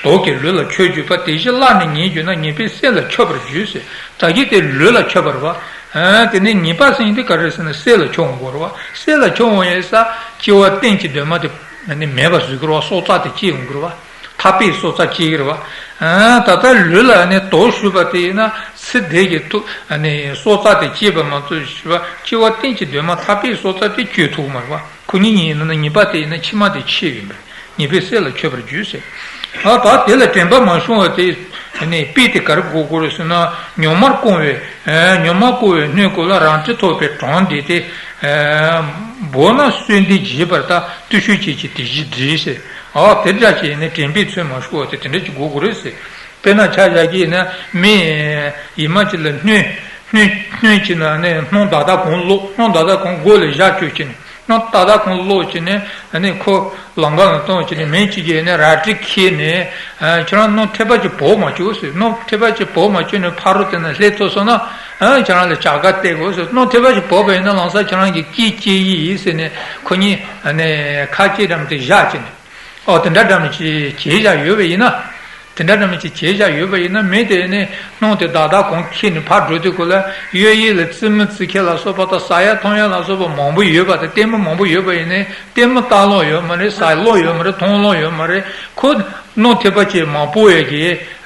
དོག་གི་ལུས་ལ་ཆོད་གྱུར་པ། དེ་བཞིན་སླར་ནི་ཉིད་གྱུར་ན། ཉེས་པའི་སེམས་ལ་འཆོལ་བར་འགྱུར་ཟེར། ད་གིན་དེ་ལུས་ལ་འཆོལ་བ་རེད་པ། ཨ་དེ་ནས་ཉེས་པ་ཟེར་མཁན་དེ་ག་རེ་ཟེར་ན་སེམས་ལ་འཆོལ་འོང་གི་རེད་པ། སེམས་ལ་འཆོལ་འོང་ཡས་ས་སྐྱེ་བ་གཏན་གྱི་འདུན་མ་དེ་ནི་མེད་པ་བཟོ་གི་རེད་པ། སྲོག་རྩ་དེ་སྐྱེ་འོང་གི་རེད་པ། ཐར་པའི་སྲོག་རྩ་སྐྱེ་གི་རེད་པ། ཨ་ད་ལྟ་ལུས་ལ་ནི་དོག་ཞུགས་པ་དེ་ཡིན་ན། ཚེ་འདི་གི་ཐུག་ནི་སྲོག་རྩ་དེ་སྐྱེས་པ་མ་གཏོགས་ཞུ་བ་སྐྱེ་བ་གཏན་གྱི་འདུན་མ་ཐར་པའི་སྲོག་རྩ་དེ་སྐྱེ་ཐུབ་མ་རེད་པ། ཁོ་གཉིས་གཉིས་ཡིན་ན་ཉེས་པ་དེ་ཡིན་ན་ཕྱི་མ་དེ་ཆད་ཡིན་པ་རེད། ཉེས་པའི་སེམས་ལ་འཆོལ་བར་འགྱུར་ཟེར། ཨ་ད་དེ་ལ་དྲན་པ་མ་བྱུང་བ་དེ་ནི་དཔེ་དེ་ག་རེ་གོ་དགོས་རེད་ཟེར་ན། ཉོན་མོངས་བསྐོར་བའི་ཨ་ཉོན་མོངས་བསྐོར་བའི་སྣོད་ཀུན་ལ། རང་གྲོལ་ཐོབ་པའི་གྲོང་འདི་སྟེ། ཨ་འབོད་ན་གསོན་འདི་བརྗེད་པར་གདའ། བརྟུལ་ཞུགས་ཅན་གྱིས་དེ་བཞིན་བྲིད་ཟེར། ཨ་དེ་འདྲ་བྱས་ནས་དྲན་པའི་ཚུལ་མ་ཞུགས་པ་དེ་དེ་འདྲ་ཅིག་དགོས་དགོས་རེད་ཟེར། དཔེར་ན་ཆ་བཞག་གི་ཡིན་ན་མི་ཡི་མ་ཅིག་ལ་སྣོན་སྣོན་སྣོན་བྱས་ན་ནི་སྣུམ་ཏག་ཏག་གང་བླུགས། སྣུམ་ཏག་ཏག་གང་མགོ་ལ་བཞག་བཅུག་བྱས་ནས། སྣུམ་ཏག་ཏག་གང་བླུགས་བྱས་ནས་ཨ་ནི་ཁོ་ལམ་ཁ་ལ་གཏོང་བྱས་ནས། མི་གཅིག་གིས་ནི་རལ་གྲི་ཁྱེར་ནས། ཨ་ཁྱེད་རང་སྣུམ་ཐིགས་པ་ཅིག་བོར་མ་བཅུག་ཟེར། སྣུམ་ཐིགས་པ་ཅིག་བོར་མ་བཅུག་ནས་ཕ་རོལ་དེ་ན་སླེབས་ཐུབ་སོང་ན། ཨ་ཁྱེད་རང་ལ་བྱ་དགའ་སྟེར་དགོས་ཟེར། སྣུམ་ཐིགས་པ་ཅིག་བོར་བ་ཡིན་ན་ལམ་སང་ཁྱེད་རང་གི་སྐེ་བཅད་ཡི་ཡིན་ཟེར་ནས་ཁོ་གཉིས་ཨ་ནི་ཁ་ལྕེ་འགྲམ་དེ་བཞག་བྱས་ནས། ཨོ་དེ་འདྲ་འདྲ་མི་ཅིག་བྱས་བཞག་ཡོད་པ་ཡིན་ན། དེ་འདྲ་འདྲ་མི་ཅིག་བྱས་བཞག་ཡོད་པ་ཡིན་ན། མི་དེ་ནི་སྣུམ་དེ་ཏག་ཏག་གང་ཁྱེར་ནས་ཕར་འགྲོ་དུས་སྐབས་ལ། གཡས་གཡོན་ལ་རྩེད་མོ་རྩེ་མཁན་ལ་སོགས་པ་དང་། ཟ་ཡ་འཐུང་ཡ་ལ་སོགས་པ་མང་པོ་ཡོད་པ་དང་། ལྟད་མོ་མང་པོ་ཡོད་པ་ཡིན་ནའི་ལྟད་མོ་ལྟ་ལོང་ཡོད་མ་རེད། ཟ་ལོང་ཡོད་མ་རེད། འཐུང་ལོང་ཡོད་མ་རེད། ཁོ་སྣུམ་ཐིགས་པ་ཅིག་མ་བོར་ཡ་གི་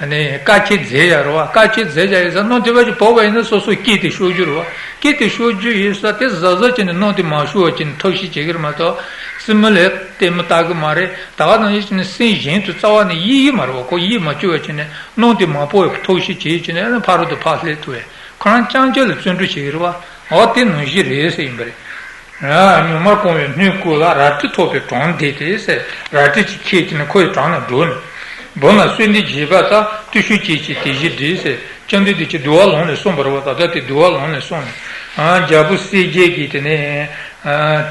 ནི་དཀའ་སྤྱད་མཛད་ཡ་རེད་པ། དཀའ་སྤྱད་མཛད་ཡ་ཡིན་ཙང་། སྣུམ་ཐིགས་པ་ཅིག་བོར་བ་ཡིན་ན་སོ་སོ་སྐེ་དེ་གཤོག་རྒྱུ་རེད་པ། སྐེ་དེ་གཤོག་རྒྱུ་ཡིན་ཙང་། དེ་གཟབ་གཟབ་བྱས་ནས་སྣུམ་དེ་མ་ཞུ་བ་བྱས་ནས་ཐབས་ཤེས་བྱེད་ཀྱི་རེད་མ་གཏོགས། རྩེད་མོ་ལ་ལྟད་མོ་ལྟ་གི་མ་རེད། ད་ག་ནང་བཞིན་བྱས་ནས་སེམས་གཞན་དུ་རྩ་བ་ནས་གཡེང་གི་མ་རེད་པ། ཁོ་གཡེང་མ་བཅུག་པ་བྱས་ནས་སྣུམ་དེ་མ་བོར་བའི་ཐབས་ཤེས་བྱས་བྱས་ནས་ཕ་རོལ་ཏུ་ཕར་སླེབས་ཐུབ་པས། ཁོ་རང་རྐྱང་རྐྱང་ལ་བརྩོན་འགྲུས་བྱེད་ཀྱི་རེད་པ། འོ་དེ་ནང་བཞིན་རེད་ཟེར་ཡིན་པ་རེད། ཉུང་མར་གང་བའི་སྣོད་བཀོད་ལ། རལ་གྲི་ཐོགས་པའི་བྲང་འདེད་དེ་ཟེར། རལ་གྲི་གཅིག་ཁྱེར་གྱིས་ནི་ཁོ་ཡི་བྲང་ནང་འགྲོ་ནས། འབུམ་ལ་གསོལ་འདེབས་བགྱིས་པ་དང་། བརྟུལ་ཞུགས་བཅས་ཀྱིས་དེ་བཞིན་བསྒྲུབས་ཟེར། བཅོམ་ལྡན་འདས་ཀྱིས་འདུལ་བ་ལམ་ནས་གསུངས་པ་རེད་བ། ད་ལྟ་དེ་འདུལ་བ་ལམ་ནས་གསུངས་ནས། རྒྱལ་པོ་གསལ་རྒྱལ་གྱིས་དེ་ནས་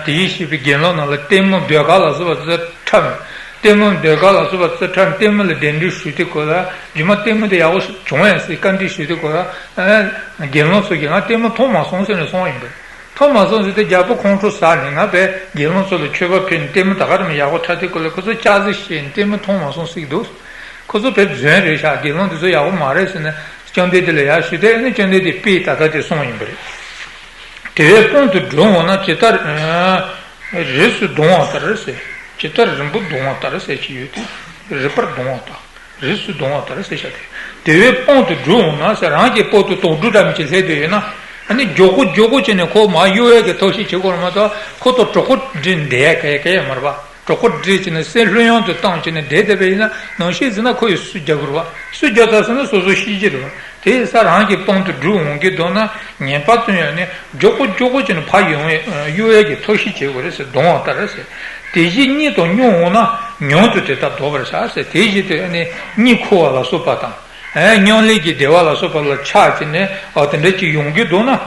དེ་ཡིས་བཤད་པའི་དགེ་སློང་རྣམས་ལ་ལྟད་མོ་ཟློས་གར་ལ་སོགས་པ་ཚོ་འཁྲབ། ལྟད་མོ་ཟློས་གར་ལ་སོགས་པ་ཚོ་འཁྲབ། ལྟད་མོ་ལ་གདན་འདྲེན་ཞུས་ཏེ་ཁོ་ལ་རྗེས་མ་ལྟད་མོ་དེ་ཡག་པོ་བྱུང་ཡང་ཟེར་བཀའ་འདྲི་ཞུས་ཏེ་ཁོ་ལ་དགེ་སློང་ཚོ་གིས་ང་ལྟད་མོ་མཐོང་མ་སོང་ཟེར་ནས་སོང་ཡིན་པས། མཐོང་མ་སོང་ཟེར་ཏེ་རྒྱལ་པོ་ཁོང་ཁྲོ་ཟ་ནས་ང་བས་དགེ་སློང་ཚོ་ལ་མཆོད་པ་ཕུལ་ནས་ལྟད་མོ་ད་ག་རེ་མི་ཡག་པོ་འཁྲབ་དེ་ཁོ་ལ་ཁོ་ཚོ་ལྕགས་རྩི་བཤད་ནས་ལྟད་མོ་མཐོང་མ་སོང་ཟེར་གྱི་འདུག་ཁོ་ཚོ་བས་རྫུན་རེད་ཤག་དགེ་སློང་འདི་ཚོ་ཡག་པོ་མ་རེད་ཟེར་ནས་བཅོམ་ལྡན་འདས་ལ་ཡར་ཞུས་ཏེ་ཨ་ནི་བཅོམ་ལྡན་འདས་དཔེ་ད་ལྟ་དེ་གསུངས་ཡིན་པ་རེད། དེ་བས་དཔང་དུ་བསྒྲུབ་འོང་ན་ཇི་ལྟར་རིས་སུ་བསྡུ་བ་ལྟར་ཟེར། ཇི་ལྟར་རིང་པོ་བསྡུ་བ་ལྟར་ཟེར་གྱི་ཡོད་དེ། རིས་པར་བསྡུ་བ་ལྟར། རིས་སུ་བསྡུ་བ་ལྟར་ཟེར་བྱ་སྟེ། དེ་བས་དཔང་དུ་བསྒྲུབ་འོང་ན་ཟེར། རང་གི་དཔང་དུ་དོགས་སྒྲུབ་འདྲ་མི་ཅིག་སླེབས་བསྡད་ཡོད་ན། ཨ་ནི་མགྱོགས་པོ་མགྱོགས་པོ་བྱས་ནས་ཁོ་མར་གཡུག་ཡས་ཀྱི་ཐབས་ཤེས་བྱེད་དགོས་རེད་མ་གཏོགས་ཁོ་ཚོ་གྲོད་ཁོག་བསྒྲིགས་བསྡད་ཡས་ག་ཡས་ག་ཡས་མ་རེད་པ། གྲོད་ཁོག་བསྒྲིགས་བྱས་ནས་སེམས་ལྷོད་ཡངས་དུ་བཏང་བྱས་ནས་བསྡད་བསྡད་པ་ཡིན་ན་ནམ་ཞིག་ཟེར་ན་ཁོ་ཡིས་སུ་རྒྱག་དགོས་རེད་པ། སུ་རྒྱག་ཚར་ཟེར་ན་སོ་སོ་ཤི་གྱི་རེད་པ། དེ་ཡིན་ཙང་རང་གི་དཔང་དུ་བསྒྲུབ་འོང་གི་འདུག་ན་ངེས་པར་དུ་ཡང་ནི་མགྱོགས་པོ་མགྱོགས་པོ་བྱས་ནས་ཕར་ཡོང་ཡས་གཡུག་ཡས་ཀྱི་ཐབས་ཤེས་བྱེད་དགོས་རེད་ཟེར། བསྡུ་བ་ལྟར་ཟེར། དེ་བཞིན་གཉིད་དང་སྙོམས་འོང་ན་མྱུར་དུ་དེ་ལྟར་ལྡོག་པར་བྱ་ཟེར། དེ་བཞིན་དུ་ནི་གཉིད་ཁུག་པ་ལ་སོགས་པ་དང་། ཨེ་སྙོམ་ལས་ཀྱི་བདེ་བ་ལ་སོགས་པ་ལ་ཆགས་བྱས་ནས་ཨ་དེ་འདྲ་ཅིག་ཡོང་གི་འདུག་ན།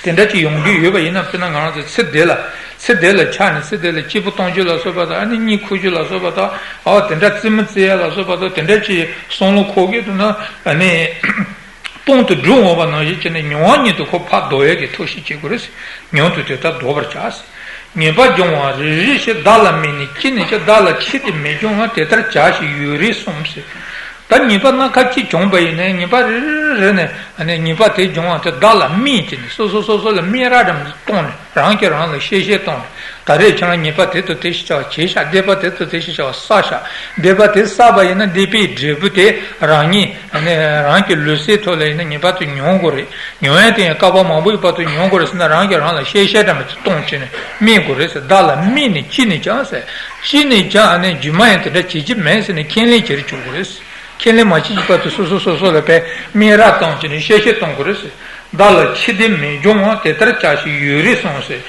དེ་འདྲ་ཅིག་ཡོང་གི་ཡོད་པ་ཡིན་ན་དཔེར་ན་ང་རང་ཚོ་ཚེ་འདི་ལ་ཚེ་འདི་ལ་ཆགས་ནས་ཚེ་འདི་ལ་སྐྱིད་པོ་གཏོང་རྒྱུ་ལ་སོགས་པ་དང་ཨ་ནི་གཉིད་ཁུག་རྒྱུ་ལ་སོགས་པ་དང་ཨ་དེ་འདྲ་རྩེད་མོ་རྩེ་ཡ་ལ་སོགས་པ་དང་དེ་འདྲ་ཅིག་བསམ་བློ་འཁོར་གི་འདུག་ན་ཨ་ནི། དཔང་དུ་བསྒྲུབ་འོང་བ་ནང་བཞིན་བྱས་ནས་མྱུར་བ་ཉིད་དུ་ཁོ་ཕར་ལྡོག་ཡས་ཀྱི་ཐབས་ཤེས་བྱེད་དགོས་རེད། མྱུར་དུ་དེ་ལྟར་ལྡོག་པར་བྱ། ངེས་པར་འབྱུང་བ་རེ་རེ་ཞིག་བདག་ལ་དམིགས་ནས་ཅི་ནས་ཀྱང་བདག་ལ་ཕྱིར་དེ་མི་འབྱུང་བ་དེ་ལྟར་བྱ་ཞིག་ཡུན་རིང་གསུངས་ཟེར། ད་ངེས་པ་སྣ་ཁ་གཅིག་བྱུང་བ་ཡིན་ནའི་ངེས་པ་རེ་རེ་རེ་ནས་ངེས་པ་དེ་འབྱུང་བ་དེ་བདག་ལ་དམིགས་བྱས་ནས་སོ་སོ་སོ་སོ་ལ་དམིགས་ར་འདྲ་མི་གཏོང་ནས། རང་གིས་རང་ལ་གཤེ་གཤེ་བཏང་ནས་ད་རེས་ཁྱེད་རང་ཉེས་པ་དེ་ཚོ་དེ་ཞིག་བྱ་བ་བྱས་ཤག་སྡིག་པ་དེ་ཚོ་དེ་ཞིག་བྱ་བ་བསགས་ཤག་སྡིག་པ་དེ་བསགས་པ་ཡིན་ན་སྡིག་པའི་འབྲས་བུ་དེ་རང་ཉིད་ནས་རང་གི་ལུས་སེམས་ཐོག་ལ་ཡིན་ན་ཉེས་པ་དེ་མྱོང་དགོས་རེད། མྱོང་ཡས་དེ་ཡང་བསྐལ་པ་མང་པོའི་བར་དུ་མྱོང་དགོས་རེད་ཟེར་ན་རང་གིས་རང་ལ་གཤེ་གཤེ་འདྲ་མི་ཚོ་གཏོང་བྱས་ནས་དམིགས་དགོས་རེད་ཟེར། བདག་ལ་དམིགས་ནས་ཅི་ནས་ཀྱང་ཟེར། ཅི་ནས་ཀྱང་ཨ་ནི་རྗེས་མ་ཡང་དེ་འདྲ་བྱེད་ཀྱི་མེད་ཟེར་ནས་ཁས་ལེན་བྱེད་རེ་བཅུག་དགོས་རེད། ཁས་ལེན་མ་བྱེད་ཀྱི་བར་དུ་སོ་སོ་སོ་སོ་ལ་དཔེ་དམིགས་ར་བཏང་བྱས་ནས་གཤེ་གཤེ་གཏོང་དགོས་རེད་ཟེར། བདག་ལ་ཕྱིར་དེ་མི་འབྱུང་བ་དེ་ལྟར་བྱ་ཞིག་ཡུན་རིང་གསུངས་ཟེར།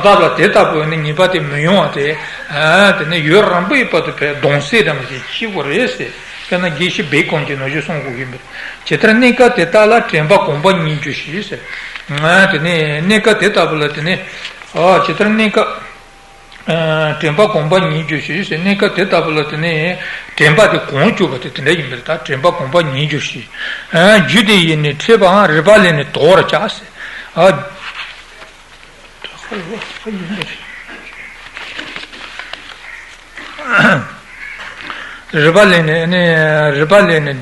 བདག་ལ་དེ་ལྟ་བུ་ནི་ཉེས་པ་དེ་མི་ཡོང་བ་དེ། དེ་ནི་ཡུན་རིང་པོའི་བར་དུ་དཔེ་གདོང་གསལ་འདྲ་མི་ཞིག་ཤི་དགོས་རེད་ཟེར། དཔེར་ན་དགེ་བཤེས་སྦས་གང་གིས་ནང་བཞིན་གསུང་དགོས་ཀྱི་མེད། ཇི་ལྟར་གནས་སྐབས་དེ་དག་ལ་དྲན་པ་གོམས་པ་ཉིད་འགྱུར་ཞིང་ཟེར། དེ་ནི་གནས་སྐབས་དེ་ལྟ་བུ་ལ་དེ་ནི། ཇི་ལྟར་གནས་སྐབས། དྲན་པ་གོམས་པ་ཉིད་འགྱུར་ཞིང་ཟེར། གནས་སྐབས་དེ་ལྟ་བུ་ལ་དེ་ནི་དྲན་པ་དེ་གོམས་གྱུར་པ་དེ་དེ་འདྲ་ཡིན་པས། ད་དྲན་པ་གོམས་པ་ཉིད་འགྱུར་ཞིང་། རྒྱུ་དེ་ཡིས་ནི་ཁྲེལ་བའམ་རིག་པ་ལས་ནི་དོར་བར་བྱ་ཟེར། རིག་པ་ལས་ནི་ནི་རིག་པ་ལས་ནི་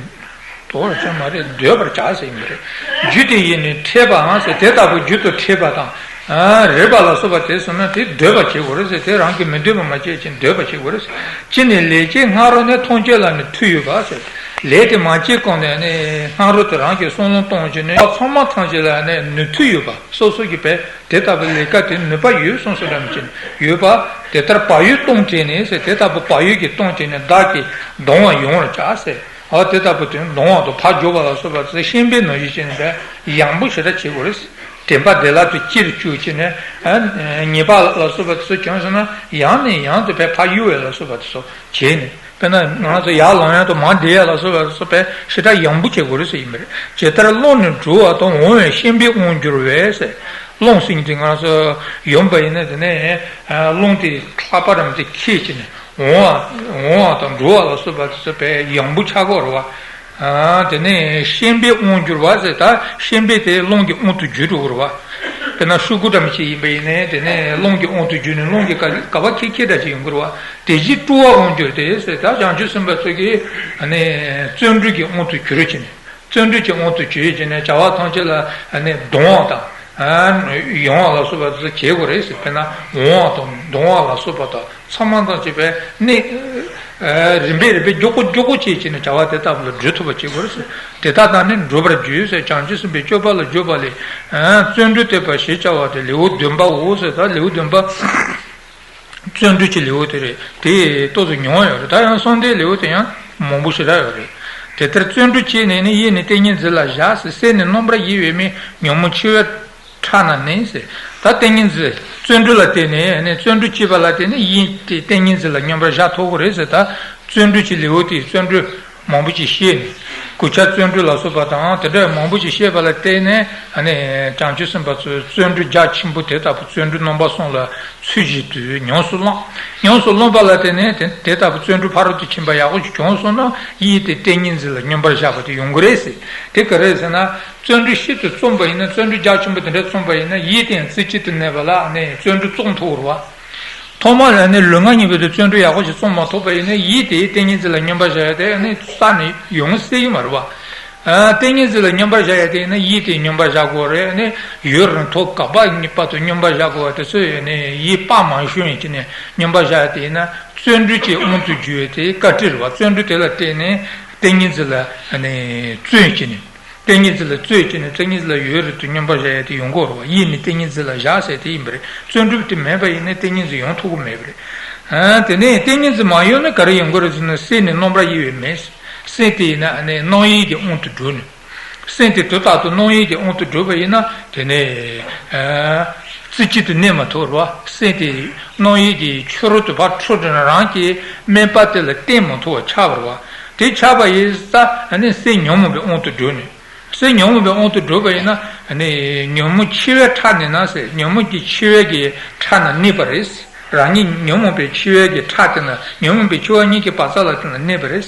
དོར་བྱ་མ་རེད། འདོད་པར་བྱ་ཟེར་ཡིན་པ་རེད། རྒྱུ་དེ་ཡིས་ནི་ཁྲེལ་བའམ་ཟེར་དེ་ལྟ་བུ་རྒྱུ་དང་ཁྲེལ་པ་དང་། རིག་པ་ལ་སོགས་པ་དེ་སོང་ན་དེ་འདོད་པ་བྱེད་དགོས་རེད་ཟེར། དེ་རང་གིས་མི་འདོད་པ་མ་བྱེད་ཅིང་འདོད་པ་བྱེད་དགོས་རེད་ཟེར། ཅི་ནས་ལས་བྱེད་སྔ་རོལ་ནས་ཐམས་ཅད་ལ་ནི་མཐུ་ཡོད་པ་ཟེར། ལས་དེ་མ་བྱས་གོང་ནས་ནི་སྔ་རོལ་དུ་རང་གིས་བསམ་བློ་གཏོང་བྱས་ནས་ཚང་མ་ཐམས་ཅད་ལ་ནི་ནུས་མཐུ་ཡོད་པ། སོ་སོ་གི་བས་དེ་ལྟ་བུའི་ལས་ཀ་དེ་ནུས་པ་ཡོད་གསུངས་སོ་འདྲ་མི་ཅན་ཡོད་པ། དེ་ལྟར་བག་ཡོད་གཏོང་བྱས་ནས་ཟེར། དེ་ལྟ་བུ་བག་ཡོད་ཀྱིས་གཏོང་བྱས་ནས་བདག་གིས་སྡང་བ་ཡོང་བར་བྱ་ཟེར། འོ་དེ་ལྟ་བུ་དེ་སྡང་བ་དང་ཕར་རྒྱུག་པ་ལ་སོགས་པ་དེ་ཤན་པའི་ནང་བཞིན་བྱས་ནས་བས་ཡང་པོ་ཞེ་དྲག་བྱེད་དགོས་རེད། དྲན་པ་བདེ་བླག་ཏུ་སྐྱེ་རུ་བཅུག་བྱས་ནས་ཉེས་པ་ལ་སོགས་པ་དེ་ཚོ་བྱུང་སོང་ན་ཡང་ནས་ཡང་དུ་བས་ཕར་གཡུག་པ་ལ་སོགས་པ་དེ་ཚོ་བྱས་ནས། དཔེར་ན་ང་ཚོ་ཡར་ལངས་ཡ་དང་མར་འདེད་ཡ་ལ་སོགས་པ་སོགས་པའི་ཞེ་དྲག་ཡང་པོ་བྱེད་དགོས་རེད་ཟེར་ཡིན་པ་རེད། ཇི་ལྟར་རླུང་ནི་འགྲོ་བ་དང་འོང་བའི་ཤན་པའི་དབང་འགྱུར་བས་ཟེར། རླུང་ཟེར་མཁན་དེ་ང་ཚོ་ཡོང་པ་ཡིན་ན་དེ་ནས་རླུང་དེ་ལྷགས་པ་རམ་དེ་ཁྱེར་བྱས་ནས་འོང་བ་འོང་བ་དང་འགྲོ་བ་ལ་སོགས་པ་དེ་ཚོ་དཔེ་ཡང་པོ་ཆགས་ཀྱི་ཡོད་རེད་བ། དེ་ནས་ཤན་པའི་དབང་གྱུར་བ་ཟེར། ད་ཤན་པ་དེ་རླུང་གི་དབང་དུ་གྱུར་འགྲོ་གི་རེད་བ། དཔེར་ན་ཤུ་གུ་འདྲ་མི་ཞིག་ཡིན་པ་ཡིན་ནའི་དེ་ནས་རླུང་གི་དབང་དུ་གྱུར་ནས་རླུང་གི་ག་ག་བ་ཁྱེར་ཁྱེར་འདྲ་ཞིག་ཡོང་གི་རེད་བ། དེ་བཞིན་སྤྲོ་བའི་དབང་གྱུར་ཏེ་ཟེར། ད་བྱང་ཆུབ་སེམས་དཔའ་ཚོ་གིས་བརྩོན་འགྲུས་ཀྱི་དབང་དུ་གྱུར་བྱས་ནས་བརྩོན་འགྲུས་ཀྱི་དབང་དུ་གྱུར་བྱས་ནས་བྱ་བ་ཐམས་ཅད་ལ་སྡང་བ་དང་ཡང་བ་ལ་སོགས་པ་དེ་ཚོ་བྱེད་དགོས་རེད་ཟེར། དཔེར་ན་འོང་བ་དང་སྡང་བ་ལ་སོགས་པ་དང་། ཚང་མ་དང་བཅས་པའི་གནས། རིམ་པས་རིམ་པས་མགྱོགས་པོ་མགྱོགས་པོ་བྱས་བྱས་ནས་བྱ་བ་དེ་ལྟ་བུ་ལ་འགྲུབ་ཐུབ་པ་བྱེད་དགོས་རེད་ཟེར། དེ་དག་དང་ནི་འགྲུབ་པར་འགྱུར་ཟེར། བྱང་ཆུབ་སེམས་དཔའི་སྤྱོད་པ་ལ་འཇུག་པ་ལས། བརྩོན་འགྲུས་བསྟོད་པ་ཞེས་བྱ་བ་སྟེ་ལེའུ་བདུན་པའོ་ཟེར། ད་ལེའུ་བདུན་པ། བརྩོན་འགྲུས་ཀྱི་ལེའུ་དེ་རེད། དེ་ཏོག་ཙམ་ཉུང་བ་ཡོད་རེད། ད་ཡང་གསང་བདེའི་ལེའུ་དེ་ཡང་མང་པོ་ཞེ་དྲག་ཡོད་རེད། དེ་ལྟར་བརྩོན་འགྲུས་བྱས་ནས་ནི། གཡས་ནས་ཏིང་ངེ་འཛིན་ལ་བཞག་ཟེར། གསེར་ནི་རྣམ་པར་གཡེང་བའི་མིག་ཉོན་མོངས་འཆི་བའི་ཁྲག་རྣམས་ནི་ཟེར། ད་ཏིང་ངེ་འཛིན་ བརྩོན་འགྲུས་ལ་བརྟེན་ནས་ནི་བརྩོན་འགྲུས་སྐྱེས་པ་ལ་བརྟེན་ནས་ཡིད་དེ་ཏིང་ངེ་འཛིན་ལ་སྙོམས་པར་བཞག་ཐུབ་ཀྱི་རེད་ཟེར། ད་བརྩོན་འགྲུས་ཀྱི་ལེའུ་དེའི་བརྩོན་འགྲུས་མང་པོ་ཅིག་བཤད་ནས། གུས་ཕྱག་བརྩོན་འགྲུས་ལ་སོགས་པ་དང་དེ་འདྲ་མང་པོ་ཅིག་བཤད་པ་ལ་བརྟེན་ནས་ཨ་ནི་བྱང་ཆུབ་སེམས་དཔའ་ཚོས་བརྩོན་འགྲུས་རྒྱ་ཆེན་པོ་དེ་ལྟ་བུ་བརྩོན་འགྲུས་རྣམ་པ་གསུམ་ལ་ཚུལ་བཞིན་དུ་ཉམས་སུ་བླངས། ཉམས་སུ་བླངས་པ་ལ་བརྟེན་ནས་དེ་དེ་ལྟ་བུ་བརྩོན་འགྲུས་ཕ་རོལ་ཏུ་ཕྱིན་པ་ཡག་པོ་ཞིག་བྱུང་སོང་ན་ཡིད་དེ་ཏིང་ངེ་འཛིན་ལ་སྙོམས་པར་བཞག་པ་དེ་ཡོང་གི་རེད་ཟེར། དེ་ག་རེ་ཟེར་ན། བརྩོན་འགྲུས་ཤིན་ཏུ་རྩོམ་པ་ཡིན་ན། བརྩོན་འགྲུས་རྒྱ་ཆེན་པོ་དེ་འདྲ་རྩོམ་པ་ཡིན་ན་ཡིད་དེ་རྩེ་གཅིག་ཏུ་གནས་པ་ལ་ཨ་ནི་བརྩོན་འགྲུས་རྩོམ་ཐུབ་རེད་བ། ཐོག་མར་ཨ་ནི་ལུས་ངག་གཉིས་པོ་དེ་བརྩོན་འགྲུས་ཡག་པོ་ཞིག་རྩོམ་མ་ཐུབ་པ་ཡིན་ན་ཡིད་དེ་ཏིང་ངེ་འཛིན་ལ་སྙོམས་པར་བཞག་ཡ་དེ་ཨ་ནི་རྩ་ནས་ཡོང་སྲིད་ཀྱི་མ་རེད་བ། ཨ། ཏིང་ངེ་འཛིན་ལ་སྙོམས་པར་བཞག་ཡ་དེ་ཡིན་ན་ཡིད་དེ་སྙོམས་པར་བཞག་དགོས་རེད། ཨ་ནི་ཡུན་རིང་ཐུང་ག་པར་ངེས་པར་དུ་སྙོམས་པར་བཞག་དགོས་པ་དེ་ཚོ་ཨ་ནི་ཡིད་དཔག་མ་ཞུམ་བྱས་ནས་སྙོམས་པར་བཞག་ཡ་དེ་ཡིན་ན་བརྩོན་འགྲུས་ཀྱི་དབང་དུ་གྱུར་བའི་དེ་བཀའ་དྲིན་རེད་བ། བརྩོན་འགྲུས་དེ་ལ་བརྟེན་ནས་ཏིང་ངེ་འཛིན་ལ་ཨ་ནི་བརྩོན་བྱས་ནས། ཏིང་ངེ་འཛིན་ལ་བརྩོན་བྱས་ནས་ཏིང་ངེ་འཛིན་ལ་ཡུན་རིང་དུ་སྙོམས་པར་བཞག་ཡ་དེ་ཡོང་གི་རེད་བ། ཡིད་ནི་ཏིང་ངེ་འཛིན་ལ་བཞག་ཟེར་དེ་ཡིན་པ་རེད། བརྩོན་འགྲུས་དེ་མེད་པ་ཡིན་ན་ཏིང་ངེ་འཛིན་ཡོང་ཐུབ་ཀྱི་མེད་པ་རེད། ཨ། དེ་ནས་ཏིང་ངེ་འཛིན་མ་ཡོང་ན་ག་རེ་ཡོང་གི་རེད་ཟེར་ན། སེམས་ནི་རྣམ་པར་དབྱེ་བའི་མེ། སེམས་དེ་ཡིན་ན་ཨ་ནི་རྣམ་དབྱེ་གི་དབང་དུ་གྲུབ་ནས། སེམས་དེ་དུས་རྟག་ཏུ་རྣམ་དབྱེ་གི་དབང་དུ་གྲུབ་པ་ཡིན་ན་དེ་ནས་ཨ་རྩེ་གཅིག་ཏུ་གནས་མ་ཐུབ་རེད་བ། སེམས་དེ་རྣམ་དབྱེ་གི་ཕྱི་རོལ་དུ་ཕར་འཕྲོས་འགྲོ་ན་རང་གི་དམིགས་པ་དེ་ལ་བརྟན་མ་ཐུབ་པ་ཆགས་པ་རེད་བ། དེ་ཆགས་པ་ཡིན་ཙང་ཨ་ནི་སེམས་ཉོན་མོངས་པའི་དབང་དུ་གྲུབ་ནས། སེམས་ཉོན་མོངས་པའི་དབང་དུ་གྲུབ་པ་ཡིན་ན་ཨ་ནི་ཉོན་མོངས་འཆི་བའི་ཁྲག་ནི་ན་ཟེར། ཉོན་མོངས་ཀྱི་འཆི་བའི་གི་ཁྲག་ན་གནས་པ་རེད། རང་ཉིད་ཉོན་མོངས་པའི་འཆི་བའི་གི་ཁྲག་དེ་ན་ཉོན་མོངས་པའི་འཆི་བ་གཉིས་ཀྱི་བག་ཚ་ལ་དེ་ན་གནས་པ་རེད།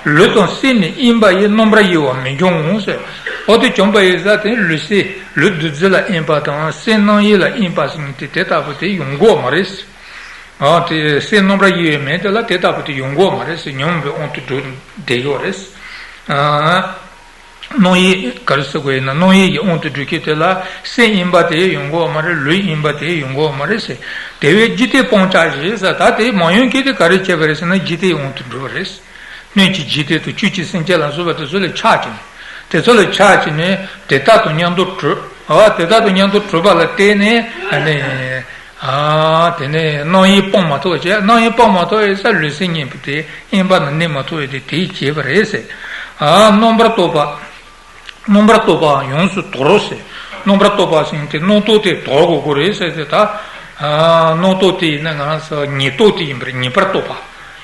ལུས་དང་སེམས་ནི་དབེན་པ་ཡིས། རྣམ་པར་དབྱེ་བ་མི་འབྱུང་ངོ་ཟེར། འོ་དེ་བྱུང་པ་ཡིན་ཙང་དེ་ལུས་སེམས་ལུས་རྡུལ་རྫས་ལ་དབེན་པ་དང་སེམས་རྣམ་དབྱེ་ལ་དབེན་པ་ཟེར་མཁན་དེ་དེ་ལྟ་བུ་དེ་ཡོང་གི་ཡོད་མ་རེད། ཨ། དེ་སེམས་རྣམ་པར་དབྱེ་བའི་མེ་དེ་ལ་དེ་ལྟ་བུ་དེ་ཡོང་གི་ཡོད་མ་རེད་ཟེར། ཉོན་མོངས་པའི་དབང་དུ་གྲུབ་བསྡད་ཡོད་རེད། ཨ། རྣམ་དབྱེ་ག་རེ་ཟེར་དགོས་ཡིན་ན། རྣམ་དབྱེ་ཡི་དབང་དུ་གྲུབ་མཁན་དེ་ལ་སེམས་དབེན་པ་དེ་ཡོང་གི་ཡོད་མ་རེད། ལུས་དབེན་པ་དེ་ཡོང་གི་ཡོད་མ་རེད་ཟེར། དེ་བས་འཇིག་རྟེན་སྤང་བྱ་ཞེས་ཟེར། ད་དེ་མ་ཡོང་མཁན་དེ་ག་རེ་བྱས་པ་རེད་ཟེར་ན་འཇིག་རྟེན་དབང་དུ་གྲུབ་པ་རེད། སྣོད་ཀྱི་འཇིག་རྟེན་དང་བཅུད་ཀྱི་སེམས་ཅན་ལ་སོགས་པ་དེ་ཚོ་ལ་ཆགས་ཀྱི་ནས། དེ་ཚོ་ལ་ཆགས་ཀྱི་ནས་དེ་ལྟར་དུ་མཉམ་དུ་གྲུབ། ཨ། དེ་ལྟར་དུ་མཉམ་དུ་གྲུབ་པ་ལ་བརྟེན་ནས་ཨ་ནི། ཨ། དེ་ནས་རྣམ་དབྱེ་སྤང་མ་ཐུབ་པ་བྱས། རྣམ་དབྱེ་སྤང་མ་ཐུབ་པ་ཡིན་ཙང་ལུས་སེམས་གཉིས་པོ་དེ་དབེན་པ་ན་གནས་མ་ཐུབ་པ་དེ་དེས་བྱས་པ་རེད་ཟེར། ཨ། རྣམ་པར་རྟོག་པ། རྣམ་པར་རྟོག་པའང་ཡོངས་སུ་དོར་རོ་ཟེར། རྣམ་པར་རྟོག་པ་ཟེར་མཁན་དེ་རྣམ་རྟོག་དེ་དོར་དགོས་ཀྱི་རེད་ཟེར་ཏེ། ད་རྣམ་རྟོག་དེ་ཡིན་ན་ང་རང་ཚོ་ཉེར་རྟོག་དེ་ཡིན་པ་རེད། ཉེས་པར་རྟོག་པ།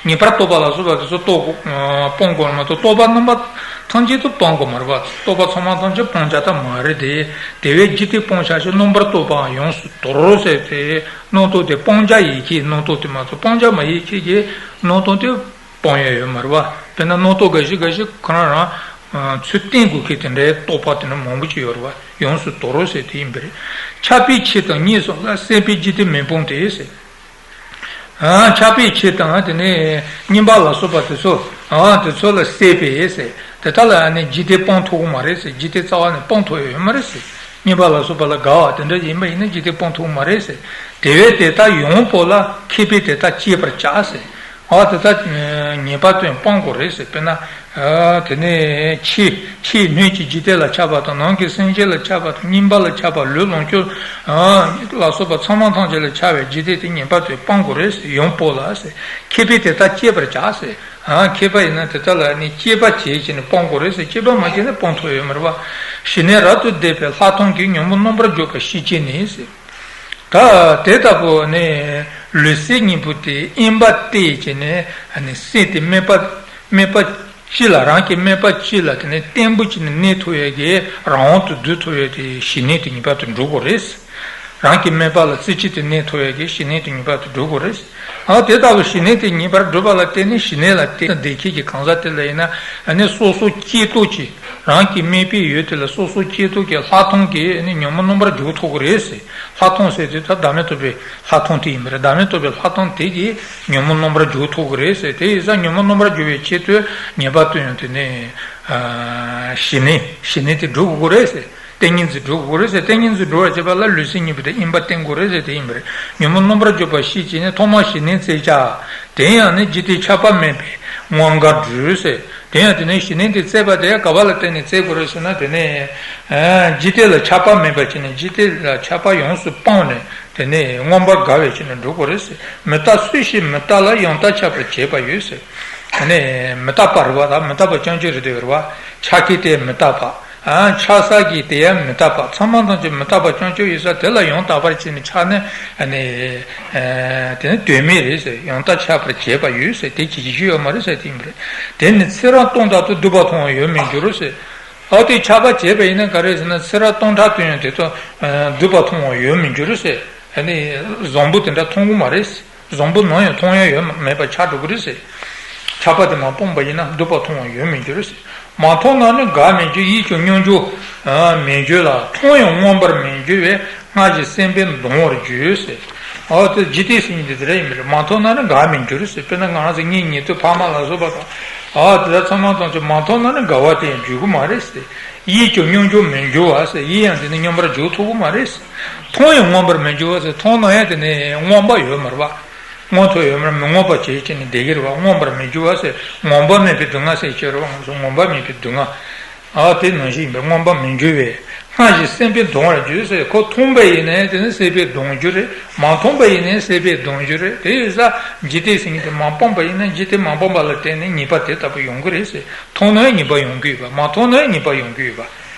ཉེས་པར་རྟོག་པ་ལ་སོགས་པ་དེ་ཚོ་རྟོག་དགོས། སྤོང་དགོས་མ་གཏོགས་རྟོག་པ་རྣམ་པ་ཐམས་ཅད་དུ་སྤང་དགོས་མ་རེད་པ། རྟོག་པ་ཚང་མ་ཐམས་ཅད་སྤང་བྱ་ད་མ་རེད་དེ། དེ་བས་འཇིག་རྟེན་སྤང་བྱ་ཞེས། རྣམ་པར་རྟོག་པའང་ཡོངས་སུ་དོར་རོ་ཟེར་ཏེ། རྣམ་རྟོག་དེ་སྤང་བྱ་ཡིན་མཁན་རྣམ་རྟོག་དེ་མ་གཏོགས་སྤང་བྱ་མ་ཡིན་མཁན་གྱི་རྣམ་རྟོག་དེ་སྤང་ཡ་ཡོད་མ་རེད་པ། དཔེར་ན་རྣམ་རྟོག་འགའ་ཞིག་འགའ་ཞིག་ཁོ་རང་རང་ཚུར་བསྟན་དགོས་མཁན་དེ་འདྲའི་རྟོག་པ་དེ་འདྲ་མང་པོ་ཅིག་ཡོད་རེད་པ། ཡོངས་སུ་དོར་རོ་ཟེར་དེ་ཡིན་པ་རེད། ཆགས་པའི་ཕྱིར་དང་གཉིས་སོ་ལ། སྲེད་པས་འཇིག་རྟེན་མི་སྤོང་སྟེ་ཟེར། ཨ། ཆགས་པའི་ཕྱིར་དང་དེ་ནས་གཉིས་པ་ལ་སོགས་པ་དེ་ཚོ། ཨ། དེ་ཚོ་ལ་སྲེད་པས་ཟེར། དེ་དག་ལ་ནི་འཇིག་རྟེན་སྤང་ཐུབ་ཀྱི་མ་རེད་ཟེར། འཇིག་རྟེན་རྩ་བ་ནས་སྤང་ཐུབ་ཡ་ཡོད་མ་རེད་ཟེར། གཉིས་པ་ལ་སོགས་པ་ལ་དགའ་བ་དེ་འདྲ་ཡིན་པ་ཡིན་ན་འཇིག་རྟེན་སྤང་ཐུབ་ཀྱི་མ་རེད་ཟེར། དེ་བས་དེ་དག་ཡང་སྤོང་ལ། མཁས་པས་དེ་དག་བསྐྱེད་པར་བྱ་ཟེར། ཨ། དེ་དག་ངེས་པར་དུ་སྤང་དགོས་རེད་ཟེར། དཔེར་ན། ཨ། དེ་ནས་ཕྱི་ཕྱིའི་སྣོད་ཀྱི་འཇིག་རྟེན་ལ་ཆགས་པ་དང་། ནང་གི་སེམས་ཅན་ལ་ཆགས་པ་དང་། སྙིང་པ་ལ་ཆགས་པ། ལུས་ལོངས་སྤྱོད། ཨ། ལ་སོགས་པ་ཚང་མ་ཐམས་ཅད་ལ་ཆགས་པའི་འཇིག་རྟེན་དེ་ངེས་པར་དུ་སྤང་དགོས་རེད་ཟེར། ཡང་སྤོང་ལ་ཟེར། མཁས་པས་དེ་དག་བསྐྱེད་པར་བྱ་ཟེར། ཨ། མཁས་པ་ཡིན་ན་དེ་དག་ལ་ནི་བསྐྱེད་པ་བྱས་བྱས་ནས་སྤང་དགོས་རེད་ཟེར། བསྐྱེད་པ་མ་བྱས་ན་སྤང་ཐུབ་ཡོད་མ་རེད་པ། ཞི་གནས་རབ་ཏུ་ལྡན་པའི་ལྷག་མཐོང་གིས། ཉོན་མོངས་རྣམ་པར་འཇོམས་པར་ཤེས་བྱས་ནས་ཟེར། ད་དེ་ལྟ་བུ་ནི་ལུས་སེམས་གཉིས་པོ་དེ་དབེན་པ་བསྟེན་བྱས་ནས་ནི་སེམས་དེ་དམིགས་པ་དམིགས་པ་གཅིག་ལ། རང་གི་དམིགས་པ་གཅིག་ལ་དེ་ནི་བརྟན་པོ་བྱས་ནས་གནས་ཐུབ་ཡས་ཀྱི་རང་དབང་དུ་བསྡུ་ཐུབ་ཡས་དེ་ཞི་གནས་དེ་ངེས་པར་དུ་འགྲུབ་དགོས་རེད། རང་གི་དམིགས་པ་ལ་རྩེ་གཅིག་ཏུ་གནས་ཐུབ་ཡས་ཀྱི་ཞི་གནས་དེ་ངེས་པར་དུ་འགྲུབ་དགོས་རེད། ཨ། དེ་ལྟ་བུ་ཞི་གནས་དེ་ངེས་པར་འགྲུབ་པ་ལ་བརྟེན་ནས་ཞི་གནས་ལ་བརྟེན་བསྡད་མཁན་གྱི་གང་ཟག་དེ་ལ་ཡིན་ན་ནི་སོ་སོ་སྐྱེ་སྟོབས་ཀྱིས། རང་གི་དམིགས་པའི་ཡུལ་དེ་ལ་སོ་སོ་སྐྱེ་སྟོབས་ཀྱི་ལྷག་མཐོང་གིས་ནི་ཉོན་མོངས་རྣམ་པར་འཇོམས་ཐུབ་ཀྱི་རེད་ཟེར། ལྷག་མཐོང་ཟེར་དུས་ད་བདག་མེད་རྟོགས་པའི་ལྷག་མཐོང་དེ་ཡིན་པ་རེད། བདག་མེད་རྟོགས་པའི་ལྷག་མཐོང་དེ་གིས་ཉོན་མོངས་རྣམ་པར་འཇོམས་ཐུབ་ཀྱི་རེད་ཟེར། དེ་ཡིན་ཙང་ཉོན་མོངས་རྣམ་པར་འཇོམས་པའི་ཆེད་དུ་ངེས་པར་དུ་ཡང་དེ་ནི། ཨ། ཞི་གནས་ཞི་གནས་དེ་སྒྲུབ་དགོས་རེད་ཟེར། ཏིང་ངེ་འཛིན་སྒྲུབ་དགོས་རེད་ཟེར། ཏིང་ངེ་འཛིན་སྒྲུབ་པར་བྱེད་པ་ལ་ལུས་སེམས་གཉིས་པོ་དེ་དབེན་པ་བསྟེན་དགོས་རེད་ཟེར། དེ་ཡིན་པ་རེད། ཉོན་མོངས་རྣམ་པར་འཇོམས་པར་ཤེས་བྱས་ནས། ཐོག་མར་ཞི་གནས་བཙལ་བྱ། དེ་ཡང་ནི་འཇིག་རྟེན་ཆགས་པ་མེད་པའི་ངང་དགར་སྒྲུབ་ཟེར། དེ་ཡང་དེ་ནས་ཞི་གནས་དེ་བཙལ་བ་དེ་ག་བ་ལ་བརྟེན་ནས་བཙལ་དགོས་རེད་ཟེར་ན། དེ་ནས་འཇིག་རྟེན་ལ་ཆགས་པ་མེད་པར་བྱས་ནས། འཇིག་རྟེན་ལ་ཆགས་པ་ཡོངས་སུ་སྤངས་ནས། དེ་ནས་མངོན་པར་དགའ་བའི་ཆོས་ནི་སྒྲུབ་དགོས་རེད་ཟེར། མི་རྟག་སུ་ཞིག་མི་རྟག་ལ། ཡང་དག་ཁྱབ་པར་བྱེད་པ་ཡོད་ཟེར། དེ་ནས་མི་རྟག་པ་རེད་བ། ད་མི་རྟག་པ་རྐྱང་རྐྱང་རེད་དེ་རེད་བ། ཆགས་མཁན་དེ་མི་རྟག་པ། ཨ། ཆགས་ས་གི་དེ་ཡང་མི་རྟག་པ། ཚང་མ་ཐམས་ཅད་མི་རྟག་པ་རྐྱང་རྐྱང་ཡོད་ས་དེ་ལ་ཡང་དག་པར་བྱས་ནས་ཆགས་ནས་ཨ་ནི། ཨ། དེ་ནི་དོན་མེད་རེད་ཟེར། ཡང་དག་ཆགས་པར་བྱེད་པ་ཡོད་ཟེར། དེ་བྱེད་རྒྱུ་ཡོད་མ་རེད་ཟེར། དེ་ཡིན་པ་རེད། དེ་ནི་ཚེ་རབས་སྟོང་ཕྲག་ཏུ་སྡུད་པ་མཐོང་བ་ཡོད་མི་འགྱུར་ཟེར། ཨ། དེ་ཆགས་པ་བྱས་པ་ཡིན་ན་ག་རེ་ཟེར་ན། ཚེ་རབས་སྟོང་ཕྲག་ཏུ་ཡང་དེ་ཚོ་སྡུད་པ་མཐོང་བ་ཡོད་མི་འགྱུར་ཟེར། ཨ་ནི་བཟང་པོ་དེ་འདྲ་མཐོང་གི་མ་རེད། བཟང་པོ་ནམ་ཡང་མཐོང་ཡ་ཡོད་མ་མེད་པ་ཆགས་འགྲོ་གི་རེད་ཟེར། ཆགས་པ་དེ་མ་སྤངས་པ་ཡིན་ན་སྡུད་པ་མཐོང་བ་ཡོད་མི་འགྱུར་ཟེར། མ་མཐོང་ན་ནི་འགག་མི་འགྱུར། ཡིད་ཀྱང་སྙོམས་འཇུག་མི་འགྱུར་ལ། མཐོང་ཡང་མངོན་པར་མི་འགྱུར་བས། སྔར་བཞིན་སེམས་པས་གདུང་བར་འགྱུར་ཟེར། ཨོ་དེ་འཇིག་རྟེན་ཟེར་མཁན་དེ་དེ་འདྲ་ཡིན་པ་རེད། མ་མཐོང་ན་ནི་འགག་མི་འགྱུར་ཟེར། དཔེར་ན་ང་རང་ཚོ་གཉེན་ཉེ་དུ་ཕ་མ་ལ་སོགས་པ་དང་། ཨོ་དེ་དག་ཚང་མ་ཐམས་ཅད་མ་མཐོང་ན་ནི་འགལ་བ་དེ་ཡང་འགྱུར་གི་མ་རེད་ཟེར། ཡིད་ཀྱང་སྙོམས་འཇུག་མི་འགྱུར་བ་ཟེར། ཡིད་ཡང་དེ་ནི་སྙོམས་པར་འཇུག་ཐུབ་ཀྱི་མ་རེད་ཟེར། མཐོང་ཡང་མངོན་པར་མི་འགྱུར་བ་ཟེར། མཐོང་ན་ཡང་དེ་ནི་མངོན་པ་ཡོད་མ་རེད་པ། མངོན་ཐོག་ཡོད་མ་རེད། མི་མངོན་པ་བྱེད་ཀྱི་ནི་བསྡད་ཀྱི་རེད་པ། མངོན་པར་མི་འགྱུར་བ་ཟེར། ངོམས་པ་མེད་པའི་སྡུག་བསྔལ་ཟེར་གྱི་རེད་པ། ང་ཚོ་ངོམས་པ་མེད་པའི་སྡུག་བསྔལ། ཨ་དེ་ནང་བཞིན་ཡིན་པས་མངོན་པར་མི་འགྱུར་བས། སྔར་བཞིན་སེམས་པས་གདུང་བར་འགྱུར་ཟེར། ཁོ་མཐོང་པ་ཡིན་ནའི་དེ་ནི་སེམས་པས་གདུང་རྒྱུ་རེད། མ་མཐོང་པ་ཡིན་ནའི་སེམས་པས་གདུང་རྒྱུ་རེད། དེ་ཡིན་ཙང་འཇིག་རྟེན་ཟེར་མཁན་དེ་མ་སྤངས་པ་ཡིན་ན་འཇིག་རྟེན་མ་སྤངས་པ་ལ་བརྟེན་ནས་ཉེས་པ་དེ་ལྟ་བུ་ཡོང་གི་རེད་ཟེར། མཐོང་ན་ཉེས་པ་ཡོང་གི་ཡོད་པ། མ་མཐོང་ན་ཉེས་པ་ཡོང་གི་ཡོད་པ།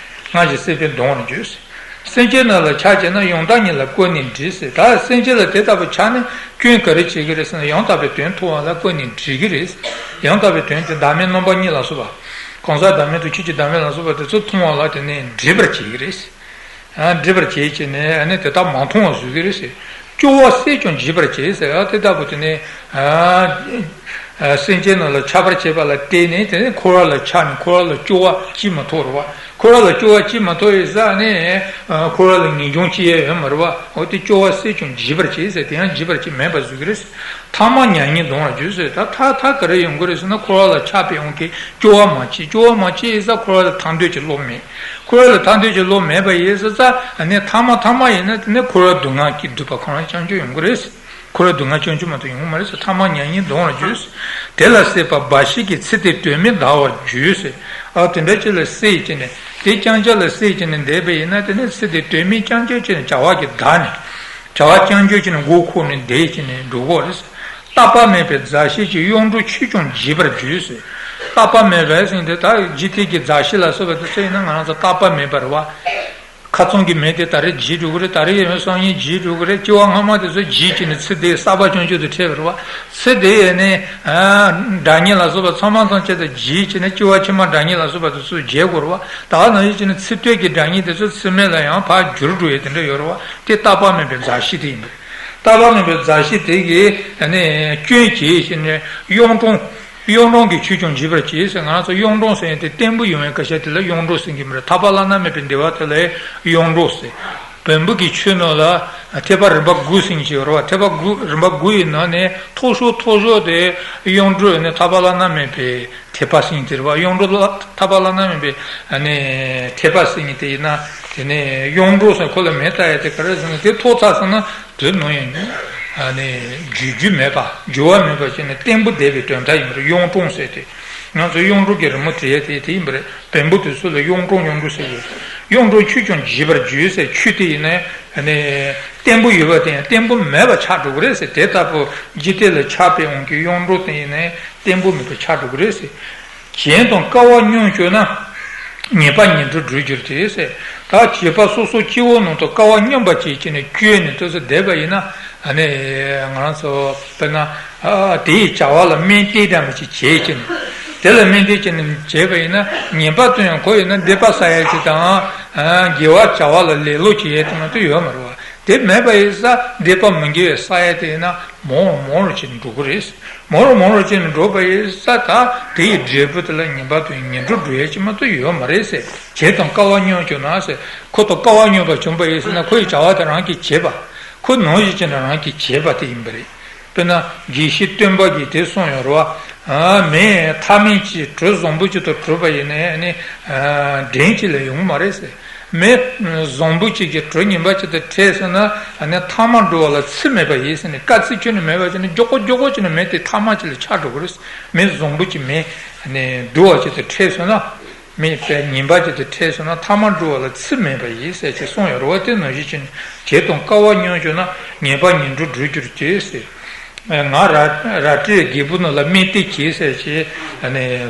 སྔར་བཞིན་སེམས་པས་གདུང་བར་འགྱུར་ཟེར། སེམས་ཅན་རྣམས་ལ་ཆགས་བྱས་ན། ཡང་དག་ཉིད་ལ་བཀོད་ནས་འདྲིས་ཟེར། ད་སེམས་ཅན་ལ་དེ་ལྟ་བུ་ཆགས་ནས་སྐྱོན་ག་རེ་བྱེད་ཀྱི་རེད་ཟེར་ན། ཡང་དག་པའི་དོན་མཐོང་བ་ལ་བཀོད་ནས་འདྲི་གི་རེད། ཡང་དག་པའི་དོན་དེ་བདག་མེད་རྣམ་པ་གཉིས་ལ་སོགས་པ། གང་ཟག་བདག་མེད་དང་ཆོས་ཀྱི་བདག་མེད་ལ་སོགས་པ་དེ་ཚོ་མཐོང་བ་ལ་དེ་ནས་འདྲིས་པར་བྱེད་ཀྱི་རེད། ཨ། འདྲིས་པར་བྱེད་ཀྱི་ནས་ཨ་ནི་དེ་དག་མ་མཐོང་བར་བཟོ་གི་རེད་ཟེར། སྐྱོ་བ་སེལ་ཀྱང་འཇིགས་པར་བྱེད་ཟེར། ཨ་དེ་ལྟ་བུ་དེ་ནས། ཨ། ཨ། སེམས་ཅན་རྣམས་ལ་ཆགས་པར་བྱེད་པ་ལ་བརྟེན་ནས་དེ་ནས་འཁོར་བ་ལ་ཆགས་ནས་འཁོར་བ་ལ་སྐྱོ་བ་ཅི་མ་ཐོག་རེད་པ། འཁོར་བ་ལ་སྐྱོ་བ་ཅི་མ་ཐོག་ཡོད་ས་ནས། ཨ། འཁོར་བ་ལ་ངེས་འབྱུང་ཅི་ཡང་ཡོད་མ་རེད་པ། འོ་དེ་སྐྱོ་བ་སེལ་ཀྱང་འཇིགས་པར་བྱེད་ཟེར། དེ་ཡང་འཇིགས་པར་བྱེད་མེད་པར་བཟོ་གི་རེད། ཐ་མ་མྱ་ངན་གདུང་བར་འགྱུར་ཟེར། ད་ཐ་ཐ་ག་རེ་ཡོང་གི་རེད་ཟེར་ན། འཁོར་བ་ལ་ཆགས་པའི་དབང་གིས་སྐྱོ་བ་མ་སྐྱེས། སྐྱོ་བ་མ་སྐྱེས་ཡིན་ཙང་འཁོར་བ་ལ་ཐར་འདོད་ཀྱི་བློ་མེད། འཁོར་བ་ལ་ཐར་འདོད་ཀྱི་བློ་མེད་པ་ཡིན་ཙང་། ཨ་ནི་ཐ་མ་ཐ་མ་ཡིན་ན་དེ་ནི་འཁོར་བ་སྡུག་བསྔལ་གྱིས་བསྡུས་པ་གང་རུང་རྐྱང་རྐྱང་ཡོང་གི་རེད། འཁོར་བ་སྡུག་བསྔལ་རྐྱང་རྐྱང་མ་གཏོགས་ཡོང་གི་མ་རེད་ཟེར། ཐ་མ་མྱ་ངན་གདུང་བར་འགྱུར། དེ་ལ་སྲེད་པ་འབའ་ཞིག་གིས། ཚེ་འདིའི་དོན་མེད་འདའ་བར་འགྱུར་ཟེར། ཨ་དེ་འདྲ་ཅིག་ལ་སྲེད་བྱས་ནས། དེ་རྐྱང་རྐྱང་ལ་སྲེད་བྱས་ནས་བསྡད་པ་ཡིན་ན། དེ་ནི་ཚེ་འདིའི་དོན་མེད་རྐྱང་རྐྱང་བྱས་ནས་བྱ་བ་གིས་འདའ་ནས། བྱ་བ་རྐྱང་རྐྱང་བྱས་ནས་མགོ་འཁོར་ནས་བསྡད་བྱས་ནས་འགྲོ་གི་རེད། བརྟག་པ་མེད་པའི་མཛའ་བཤེས་ཀྱིས། གཡུང་དྲུང་ཁྱོད་ཀྱང་འཇིགས་པར་འགྱུར་ཟེར། བརྟག་པ་མེད་པའི་ཟེར་དེ་ད་འཇིག་རྟེན་གྱི་མཛའ་བཤེས་ལ་སོགས་པ་དེ་ཚོ་ཡིན་ན་ང་རང་ཚོ་བརྟག་པ་མེད་པ་རེད་པ། ཁ་ཚང་གི་མི་དེ་ད་རེས་འཇིགས་འགྲོ་གི་རེད། ད་རེས་ཡིན་ན་སང་ཉིན་འཇིགས་འགྲོ་གི་རེད། སྐྱེ་བ་སྔ་མ་དེ་ཚོ་འཇིགས་བྱས་ནས་ཚེ་འདི་གསར་པ་རྐྱང་རྐྱང་དུ་འཕྲད་པ་རེད་པ། ཚེ་འདི་ཡིན་ནའི། ཨ། དགྲ་གཉེན་ལ་སོགས་པ་ཚང་མ་ཚང་ཆེད་དུ་འཇིགས་བྱས་ནས་སྐྱེ་བ་ཕྱི་མ་དགྲ་གཉེན་ལ་སོགས་པ་དེ་ཚོ་བརྗེད་དགོས་རེད་པ། ད་ག་ནང་བཞིན་བྱས་ནས་ཚེ་སྟོད་ཀྱི་དགྲ་གཉེན་དེ་ཚོ་ཚེ་སྨད་ལ་ཡང་ཕར་འགྱུར་འགྲོ་ཡས་དེ་འདྲ་ཡོད་རེད་པ། དེ་བརྟག་པ་མེད་པའི་མཛའ་བཤེས་དེ་ཡིན་པ་རེད། བརྟག་པ་མེད་པའི་མཛའ་བཤེས་དེ་གིས་ནི་སྐྱོན་བྱས་བྱས་ནས་གཡུང་དྲུང་། གཡུང་དྲུང་གིས་ཁྱོད་ཀྱང་འཇིགས་པར་བྱེད་ཟེར། ང་རང་ཚོ་གཡུང་དྲུང་ཟེར་ཡས་དེ་བེམ་པོ་ཡོང་བའི་སྐད་ཆ་དེ་ལ་གཡུང་དྲུང་ཟེར་གྱི་མ་རེད། ཐར་པ་བླ་ན་མེད་པའི་བདེ་བ་དེ་ལ་གཡུང་དྲུང་ཟེར། བེམ་པོ་གི་ཆོས་ནང་ལ་ཐེག་པ་རིམ་པ་དགུ་ཟེར་གྱི་ཡོད་རེད་པ། ཐེག་པ་དགུ་རིམ་པ་དགུ་ཡི་ནང་ནས་མཐོ་ཤོས་མཐོ་ཤོས་དེ་གཡུང་དྲུང་ནི་ཐར་པ་བླ་ན་མེད་པའི་ཐེག་པ་ཟེར་མཁན་དེ་རེད་པ། གཡུང་དྲུང་ལ་ཐར་པ་བླ་ན་མེད་པའི་ཨ་ནི་ཐེག་པ་ཟེར་མཁན་དེ་ཡིན་ན། དེ་ནས་གཡུང་དྲུང་ཟེར་ཁོ་ལ་མིང་བཏགས་ཡས་དེ་ག་རེ་ཟེར་ན། དེ་ཐོབ་ཚར་སོང་ན་དེ་ནང་ཡང་ཨ་ནི་འགྱུར་རྒྱུ་མེད་པ། འགྱུར་བ་མེད་པ་བྱས་ནས་བརྟན་པོ་བསྡད་པའི་དོན་དག་ཡིན་པ་རེད། གཡུང་དྲུང་ཟེར་དེ། ང་ཚོ་གཡུང་དྲུང་གི་རི་མོ་བྲིས་ཡས་དེ་དེ་ཡིན་པ་རེད། བེམ་པོ་དེ་ཚོ་ལ་གཡུང་དྲུང་གཡུང་དྲུང་ཟེར་གྱི་ཡོད། གཡུང་དྲུང་ཁྱོད་ཀྱང་འཇིགས་པར་འགྱུར་ཟེར། ཁྱོད་དེ་ཡིན་ན་ཨ་ནི་བརྟན་པོ་ཡོད་པ་དེ་ཡང་བརྟན་པོ་མེད་པ་ཆགས་འགྲོ་གི་རེད་ཟེར། དེ་ལྟ་བུ་འཇིག་རྟེན་ལ་ཆགས་པའི་དབང་གིས་གཡུང་དྲུང་དེ་ཡིན་ན་བརྟན་པོ་མེད་པ་ཆགས་འགྲོ་གི་རེད་ཟེར། གཞན་དང་དཀའ་བ་མཉམ་སྤྱོད་ན། ངེས་པ་ངན་འགྲོར་འགྲོ་འགྱུར་ཏེ་ཟེར། ད་བྱིས་པ་སོ་སོ་སྐྱེ་བོ་ནང་དུ་དཀའ་བ་མཉམ་པ་བྱེད་ཀྱི་ནས་སྤྱོད་ནས་དེ་ཚོ་བསྡད་པ་ཡིན་ན། ཨ་ནི་ང་རང་ཚོ་དཔེར་ན། ཨ། དེའི་བྱ་བ་ལ་སྨོན་འདུན་འདྲ་མོ་ཅིག་བྱེད་ཀྱི་ནས། དེ་ལ་སྨོན་འདུན་བྱས་ནས་བྱས་པ་ཡིན་ན། ངན་པ་དེ་ཡང་ཁོ་ཡིན་ན་སྡིག་པ་བསགས་ཡས་ཅིག་དང་། ཨ། དགེ་བ་བྱ་བ་ལ་ལེ་ལོ་བྱེད་ཡས་དེ་མ་གཏོགས་ཡོད་མ་རེད་པ། དེ་མེད་པ་ཡིན་ཙང་སྡིག་པ་མི་དགེ་བའི་བསགས་ཡས་དེ་ཡིན་ན་མང་རུ་མང་རུ་བྱས་ནས་འགྲོ་གི་རེད། མང་རུ་མང་རུ་བྱས་ནས་འགྲོ་བ་ཡིན་ཙང་། ད་དེ་ཡི་འབྲས་བུ་དེ་ལ་ངན་པ་དང་ངན་འགྲོར་འགྲོ་ཡས་ཅིག་མ་གཏོགས་ཡོད་མ་རེད་ཟེར། གཞན་དང་དཀའ་བ་མཉམ་སྤྱོད་ན་ཟེར། ཁོ་དང་དཀའ་བ་མཉམ་པ་བྱུང་བ་ཡིན་ཟེར་ན། ཁོ་ཡི་བྱ་བ་དེ་རང་གིས་བྱེད་པ། ཁོ་ནང་བཞིན་བྱས་ནས་རང་གིས་བྱེད་པ་དེ་ཡིན་པ་རེད། དཔེར་ན་དགེ་བཤེས་སྟོན་པ་གིས་དེ་གསུངས་ཡོད་རེད་པ། ཨ། མི་ཐ་མལ་གྱི་གྲོགས་བཟང་པོ་ཅིག་དང་གྲོགས་པ་ཡིན་ན་ནི། ཨ། འགྲན་ཅིག་ལས་ཡོང་གི་མ་རེད་ཟེར། མི་བཟང་པོ་ཅིག་གིས་གྲོགས་ངན་པ་ཅིག་དང་འཕྲད་སོང་ན། ཨ་ནི་ཐ་མལ་འགྲོ་བ་ལ་ཚུལ་མེད་པ་ཡིན་ཟེར་ནས། དཀའ་ཚེགས་ཁྱོན་ནས་མེད་པ་བྱས་ནས་མགྱོགས་པོ་མགྱོགས་པོ་བྱས་ནས་མི་དེ་ཐ་མལ་ཅིག་ལ་ཆགས་འགྲོ་གི་རེད། མི་བཟང་པོ་ཅིག་མི་ནི་སྡུག་པ་ཅིག་དང་འཕྲད་སོང་ན། མི་དཔེ་ངན་པ་ཅིག་དང་འཕྲད་སོང་ན་ཐ་མལ་འགྲོ་བ་ལ་ཚུལ་མེད་པ་ཡིན་ཟེར་ཅིག་གསུངས་ཡོད་རེད་པ། དེ་ནང་བཞིན་བྱས་ནས་གཞན་དང་དཀའ་བ་མཉམ་སྤྱོད་ན། ངན་པ་ངན་འགྲོར་འགྲོ་འགྱུར་ཏེ་ཟེར། ང་ར་ར་སྤྲོད་རྒྱལ་པོ་ནང་ལ་སྨོན་འདུན་བྱེད་ཟེར་ཅེས་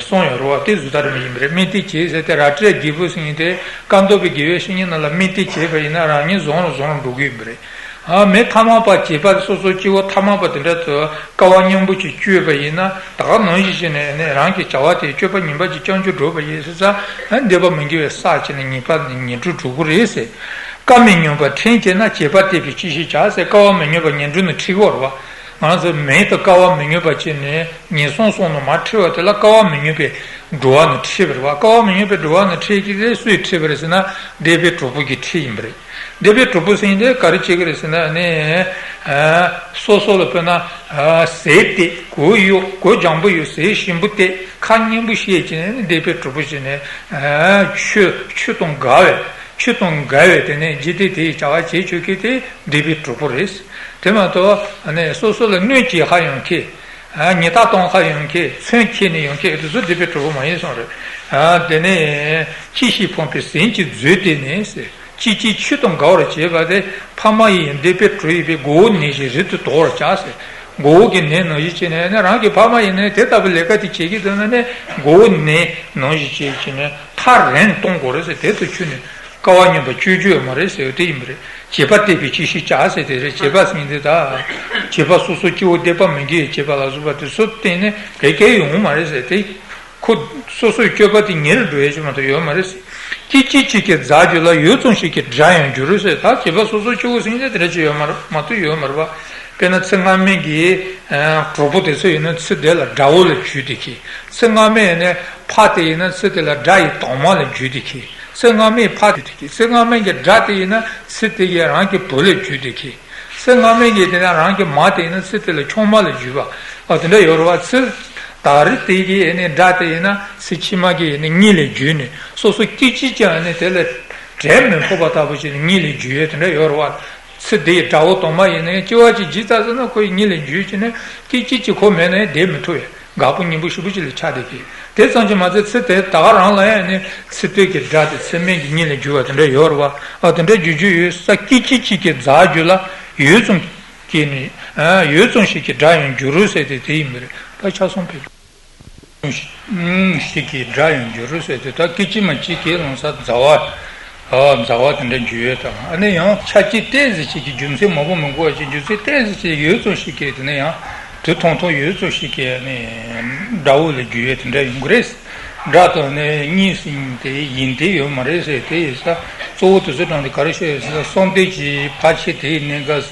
གསུངས་ཡོད་རེད་བ། དེ་བཟོ་ལྟ་རེ་མ་ཡིན་པ་རེད། སྨོན་འདུན་བྱེད་ཟེར་དེ་ར་སྤྲོད་རྒྱལ་པོ་ཟེར་མཁན་དེ་བཀའ་གདམས་པའི་དགེ་བའི་བཤེས་གཉེན་རྣམས་ལ་སྨོན་འདུན་བྱས་པ་ཡིན་ན་རང་ཉིད་བཟང་རུ་བཟང་རུ་འགྲོ་གི་ཡོད་པ་རེད། ཨ་མི་ཐ་མལ་པ་བྱེད་པ་སོ་སོ་སྐྱེ་བོ་ཐ་མལ་པ་དེ་འདྲ་ཚོ་དཀའ་བ་སྙིང་པོ་ཅིག་སྤྱོད་པ་ཡིན་ན་ད་ག་ནང་བཞིན་བྱས་ནས་ནི་རང་གི་བྱ་བ་དེ་སྤྱོད་པ་ངན་པ་ཅིག་རྐྱང་རྐྱང་འགྲོ་བ་ཡིན་ཟེར་ཙང་འདོད་པ་མི་འགེལ་བའི་ས་བྱས་ནས་ཉེས་པ་ངན་འགྲོ་འགྲོ་གི་རེད་ཟེར། དཀའ་མི་མྱོང་བར་ཁྲིམས་བཅས་ན་བྱེད་པ་དེ་བས་ཅི་ཞིག་བྱ་ཟེར། དཀའ་བ་མི་མྱོང་བར་ངན་འགྲོ་ནི་ཁྲིད་དགོས་རེད་བ། ང་ཚོ་མི་དང་དཀའ་བ་མི་མྱོང་བ་བྱས་ནས་ངན་སོང་གསུམ་ནང་མར་ཁྲིད་པ་དེ་ལ་དཀའ་བ་མི་མྱོང་བའི་འགྲོ་བ་ནི་ཁྲིད་པ་རེད་བ། དཀའ་བ་མི་མྱོང་བའི་འགྲོ་བ་ནི་ཁྲིད་ཀྱི་རེད། སུས་ཁྲིད་པ་རེད་ཟེར་ན་འདོད་པའི་གྲོགས་པོ་གིས་ཁྲིད་ཡིན་པ་རེད། འདོད་པའི་གྲོགས་པོ་ཟེར་མཁན་དེ་ག་རེ་བྱེད་ཀྱི་རེད་ཟེར་ན་ནི། སོ་སོ་ལ་དཔེར་ན་ཟས་བལྟས། གོས་གཡོགས། གོས་ལྗང་པོ་ཡོད། ཟས་ཞིམ་པོ་བལྟས། ཁ་སྙན་པོ་བཤད་བྱས་ནས་འདོད་པའི་གྲོགས་པོ་བྱས་ནས། ཆོས་ཆོས་དང་འགལ་བའི་ཆོས་དང་འགལ་བའི་དེ་ནས་འཇིག་རྟེན་དེའི་བྱ་བ་བྱེད་བཅུག་མཁན་དེ་འདོད་པའི་གྲོགས་པོ་རེད། དེ་མ་གཏོགས་ནི་སོ་སོ་ལ་གནོད་བྱེད་ཧ་ཡོང་མཁན། ཉེས་རྡུང་གཏོང་ཧ་ཡོང་མཁན། མཚོན་འཁྱེར་ནས་ཡོང་མཁན་དེ་ཚོ་འདོད་པའི་གྲོགས་པོ་མ་ཡིན་གསུངས་རེད། དེ་ནས་ཅི་ཞིག་ཕོངས་པའི་ཟན་གྱི་མཛོད་དེ་ནས་ཟེར། ཅི་ཅི་ཆོས་དང་འགལ་བར་བྱེད་པ་དེ་ཕ་མ་ཡི་འདོད་པའི་གྲོགས་ཡིན་པས་མགོ་བོ་ནས་ཀྱང་རིལ་དུ་དོར་བར་བྱ་ཟེར། མགོ་བོ་གི་ནས་ནང་བཞིན་བྱས་ནས་ནི་རང་གི་ཕ་མ་ཡིན་ནའི་དེ་ལྟ་བུའི་ལས་ཀ་དེ་བྱེད་ཀྱི་འདུག་ན་ནི་མགོ་བོ་ནས་ནང་བཞིན་བྱས་བྱས་ནས་ཐག་རིང་གཏོང་དགོས་རེད་ཟེར། དེ་ཚོ་ཁྱོན་ནས་དཀའ་བ་སྙིང་པོ་སྤྱོད་རྒྱུ་ཡོད་མ་རེད་ཟེར་བ་དེ་ཡིན་པ་རེད། བྱེད་པ་དེ་བས་ཅི་ཞིག་བྱ་ཟེར་དེ་རེད། བྱེད་པ་ཟེར་མཁན་དེ་ད། བྱེད་པ་སོ་སོ་སྐྱེ་བོ་འདོད་པ་མི་འགེལ་བའི་བྱེད་པ་ལ་སོགས་པ་དེ་ཚོ་བརྟེན་ནས་ག་གེ་ཡོང་མ་རེད་ཟེར་དེ། ཁོ་སོ་སོའི་སྤྱོད་པ་དེ་ཉེ་རུ་འགྲོ་ཡས་ཅིག་མ་གཏོགས་ཡོད་མ་རེད། སྐད་ཅིག་གཅིག་གིས་འཛག་འགྱུར་ལ། ཡུད་ཙམ་ཞིག་གིས་དགྲ་ཡང་འགྱུར་ཟེར། ད་བྱེད་པ་སོ་སོ་སྐྱེ་བོ་ཟེར་མཁན་དེ་འདྲ་ཅིག་ཡོད་མ་རེད་མ་གཏོགས་ཡོད་མ་རེད་པ། དཔེར་ན་ཚེ་སྔ་མའི་གི་གྲོགས་པོ་དེ་ཚོ་ཡིན་ན་ཚེ་འདི་ལ་དགྲ་བོ་ལ་གྱུར་ཏེ་ཁེལ། ཚེ་སྔ་མའི་ཡིན་ན་ཕ་དེ་ཡིན་ན་ཚེ་དེ་ལ་དགྲ་ཡི་དྭངས་མ་ལ་གྱུར་ཏེ་ཁེལ། ཚེ་སྔ་མའི་ཕ་དེ་དེ་ཁེལ། ཚེ་སྔ་མའི་གི་དགྲ་དེ་ཡིན་ན་ཚེ་དེ་གི་རང་གི་བུ་ལ་གྱུར་ཏེ་ཁེལ། ཚེ་སྔ་མའི་གི་དེ་ན་རང་གི་མ་དེ་ཡིན་ན་ཚེ་དེ་ལ་ཆུང་མ་ལ་གྱུར་པ། ཨ་དེ་འདྲ་ཡོད་རེད་བ། ཚེ་ད་རེས་དེ་གི་ཨ་ནི་དགྲ་དེ་ཡིན་ན་ཚེ་ཕྱི་མ་གི་ཨ་ནི་གཉེན་ལ་གྱུར་ནས་སོ་སོ་སྐད་ཅིག་ཀྱང་ཨ་ནི་དེ་ལ་བྲན་མི་ཕོད་པ་ལྟ་བུ་བྱས་ནས་གཉེན་ལ་གྱུར་ཡས་དེ་འདྲ་ཡོད་རེད་བ། ཚེ་འདི་ཡི་དགྲ་བོ་དྭངས་མ་ཡིན་ནའི་སྐྱེ་བ་གཅིག་བྱས་ཚར་སོང་ན་ཁོ་ཡི་གཉེན་ལ་གྱུར་བྱས་ནས་སྐད་ཅིག་ཀྱང་ཁོ་མེད་ནའི་བསྡད་མི་ཐུབ་ཡས། དགའ་པོ་སྙིང་པོ་ཞེ་པོ་ཅིག་ལ་ཆགས་བསྡད་ཀྱི། དེ་ཙམ་གྱིས་མ་ཚད་ཚེ་དེ་ད་ག་རང་ལ་ཡང་ནི་ཚེ་སྟོད་ཀྱི་དགྲ་དེ་ཚེ་སྨད་ཀྱི་གཉེན་ལ་གྱུར་བ་དེ་འདྲ་ཡོད་རེད་བ། ཨ་དེ་འདྲ་འགྱུར་རྒྱུ་ཡོད་ས། སྐད་ཅིག་གཅིག་གིས་འཛག་འགྱུར་ལ། ཡུད་ཙམ་གྱིས་ནི། ཨ་ཡུད་ཙམ་ཞིག་གིས་དགྲ་ཡང་འགྱུར་རོ་ཟེར་ཏེ་དེ་ཡིན་པ་རེད། ད་ཆ་ཚང་ཕེབས། ཞིག་གིས་དགྲ་ཡང་འགྱུར་རོ་ཟེར་ཏེ་ད་སྐད་ཅིག་མ་གཅིག་གིས་ལོང་ས་འཛག་པ། ཨ་འཛག་པ་དེ་འདྲ་འགྱུར་ཡས་དང་། ཨ་ནི་ཡང་ཆ་གཅིག་ཏོག་ཙམ་ཞིག་གིས། རྒྱུ་མཚན་མང་པོ་མི་དགོས་པ་ཞིག་རྒྱུ་མཚན་ཏོག་ཙམ་ཞིག་ཡུད་ཙམ་ཞིག་གིས་དེ་ནས་ཡང་དུས་ཐུང་ཐུང་ཡུད་ཙམ་ཞིག་གིས་ནི་དགྲ་བོ་ལ་འགྱུར་ཡས་དེ་འདྲ་ཡོང་གི་རེད། དགྲ་དང་ནི་གཉེན་ཟེར་མཁན་དེ་ཡིན་གཏན་ཡོད་མ་རེད་ཟེར། དེ་ཡིན་ས་གཙོ་བོ་དེ་ཚོའི་གྲས་དེ་ག་རེ་བཤད་ཡོད་ཟེར་ན་གསང་འདུས་ཀྱི་ཕར་ཕྱིན་དེའི་གནས་སྐབས་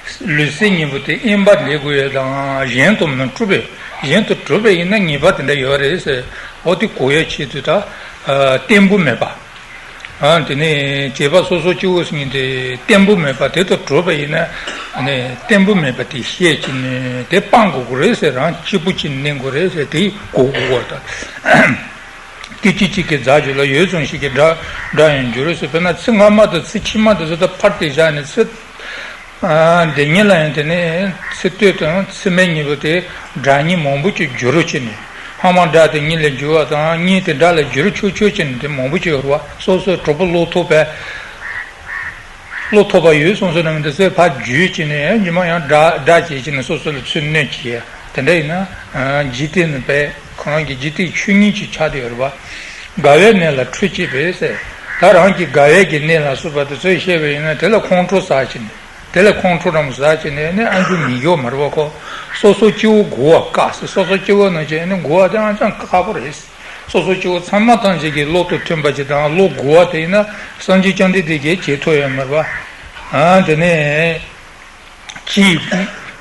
སུ་ལུས་སེམས་གཉིས་པོ་དེ་དབེན་པ་ལས་དགོས་ཡས་དང་། གཞན་དུ་མི་གྲུབ་པས། གཞན་དུ་གྲུབ་པ་ཡིན་ན་ཉེས་པ་དེ་འདྲ་ཡོད་རེད་ཟེར། འོ་དེ་གོ་ཡས་ཆེད་དུ་ད་བརྟན་པོ་མེད་པ། ཨ་དེ་ནས་བྱེད་པ་སོ་སོ་སྐྱེ་བོ་ཟེར་མཁན་དེ་བརྟན་པོ་མེད་པ་དེ་དང་གྲུབ་པ་ཡིན་ན་ནི་བརྟན་པོ་མེད་པ་དེ་ཤེས་ཀྱི་ནི་དེ་སྤང་དགོས་ཀྱི་རེད་ཟེར། རང་གཅིག་པུ་གཅིག་གནས་དགོས་རེད་ཟེར། དེ་གོ་དགོས་ཀྱི་རེད། སྐད་ཅིག་གཅིག་གིས་འཛག་འགྱུར་ལ། ཡུད་ཙམ་ཞིག་གིས་དགྲ་དགྲ་ཡང་འགྱུར་རོ་ཟེར། དཔེར་ན་ཚེ་སྔ་མ་དང་ཚེ་ཕྱི་མ་དེ་ཚོ་ད་ཕར་དེད་བཞག་ནས་ཚེ་འདི་ཉིད་ལ་ཡང་དེ་ནས་ཚེ་སྟོད་དང་ཚེ་སྨད་གཉིས་པོ་དེ་དགྲ་གཉེན་མང་པོ་ཅིག་འགྱུར་རོ་བྱས་ནས། སྔ་མ་དགྲ་དེ་གཉེན་ལ་འགྱུར་བ་དང་གཉེན་དེ་དགྲ་ལ་འགྱུར་ཆོག་ཆོག་བྱས་ནས་དེ་མང་པོ་ཅིག་ཡོད་རེད་བ། སོ་སོའི་གྲོགས་པོ་བློ་ཐོག་པས། བློ་ཐོག་པ་ཡོད་སོང་ཟེར་ན་མི་འདུག་ཟེར། ཕར་བརྒྱུད་བྱས་ནས་ཡང་རྗེས་མ་ཡང་དགྲ་དགྲ་བྱས་བྱས་ནས་སོ་སོ་ལ་ཚུར་གནོད་བྱེད་ཡ། དེ་འདྲ་ཡིན་ན་འཇིག་རྟེན་ནི་པས་ཁོ་རང་གི་འཇིག་རྟེན་ཆོས་ཉིད་ཅིག་ཆགས་བསྡད་ཡོད་རེད་བ། དགའ་བའི་གནས་ལ་ཁྲོ་བྱེད་པས་ཟེར། ད་རང་གི་དགའ་བའི་གི་གནས་ལ་སོགས་པ་དེ་ཚོ་བཤད་པ་ཡིན་ན་དེ་ལ་ཁོང་ཁྲོ་ཟ་བྱས་ནས། དེ་ལ་ཁོང་ཁྲོ་རང་ཟ་བྱས་ནས་ནི་ཨ་འཇུ་མི་ཡོད་མ་རེད་བ་ཁོ། སོ་སོ་སྐྱེ་བོ་མགུ་བ་བཀག་ཟེར། སོ་སོ་སྐྱེ་བོ་ནང་བཞིན་ནི་མགུ་བ་དེ་ཨང་ཅང་དཀར་པོ་རེད། སོ་སོ་སྐྱེ་བོ་ཚང་མ་ཐམས་ཅད་ཀྱི་བློ་དང་མཐུན་པ་ཅིག་དང་བློ་མགུ་བ་དེ་ཡིན་ན་སངས་རྒྱས་བཅོམ་ལྡན་འདས་ཀྱིས་བྱེད་ཐུབ་ཡོད་མ་རེད་བ། ཨ་དེ་ནས་གཅིག་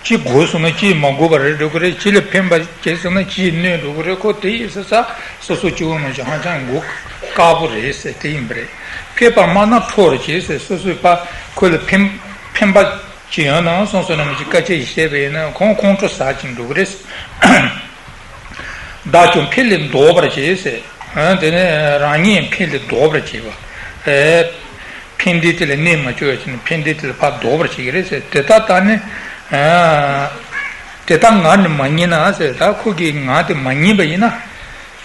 གཅིག་མགུ་སོང་ན་གཅིག་མ་མགུ་བ་རེད་འགྲོ་གི་རེད། གཅིག་ལ་ཕན་པ་བྱས་སོང་ན་གཅིག་གནོད་འགྲོ་གི་རེད། ཁོ་དེ་ཡིན་ཟེར་ས་སོ་སོ་སྐྱེ་བོ་ནང་བཞིན་ཧ་ཅང་མགུ་དཀར་པོ་རེད་ཟེར་དེ་ཡིན་པ་རེད། ཕན་པ་སྨྲ་ན་ཁྲོ་བར་བྱེད་ཟེར། སོ་སོའི་ཕ་ཁོ་ལ་ཕན་ཕན་པ་ཅི་ཡང་ནའང་སོང་སོང་ན་མི་ཅིག་སྐད་ཆ་ཞིག་བཤད་པ་ཡིན་ན་ཁོང་ཁོང་ཁྲོ་ཟ་ཅིང་འགྲོ་གི་རེད། བདག་ཀྱང་ཕན་ལས་ལྡོག་པར་བྱེད་ཟེར། ཨ་དེ་ནས་རང་ཉིད་ཕན་ལས་ལྡོག་པར་བྱེད་པ། ཨེ་ཕན་བདེ་དེ་ལ་གནས་མ་བཅུག་པ་བྱས་ནས་ཕན་བདེ་དེ་ལ་ཕར་ལྡོག་པར་བྱེད་ཀྱི་རེད་ཟེར། དེ་ལྟར་ད་ནི་ཨ་དེ་ལྟར་ངག་ནི་མ་ཉན་ན་ཟེར། ད་ཁོ་གིས་ངག་དེ་མ་ཉན་པ་ཡིན་ན།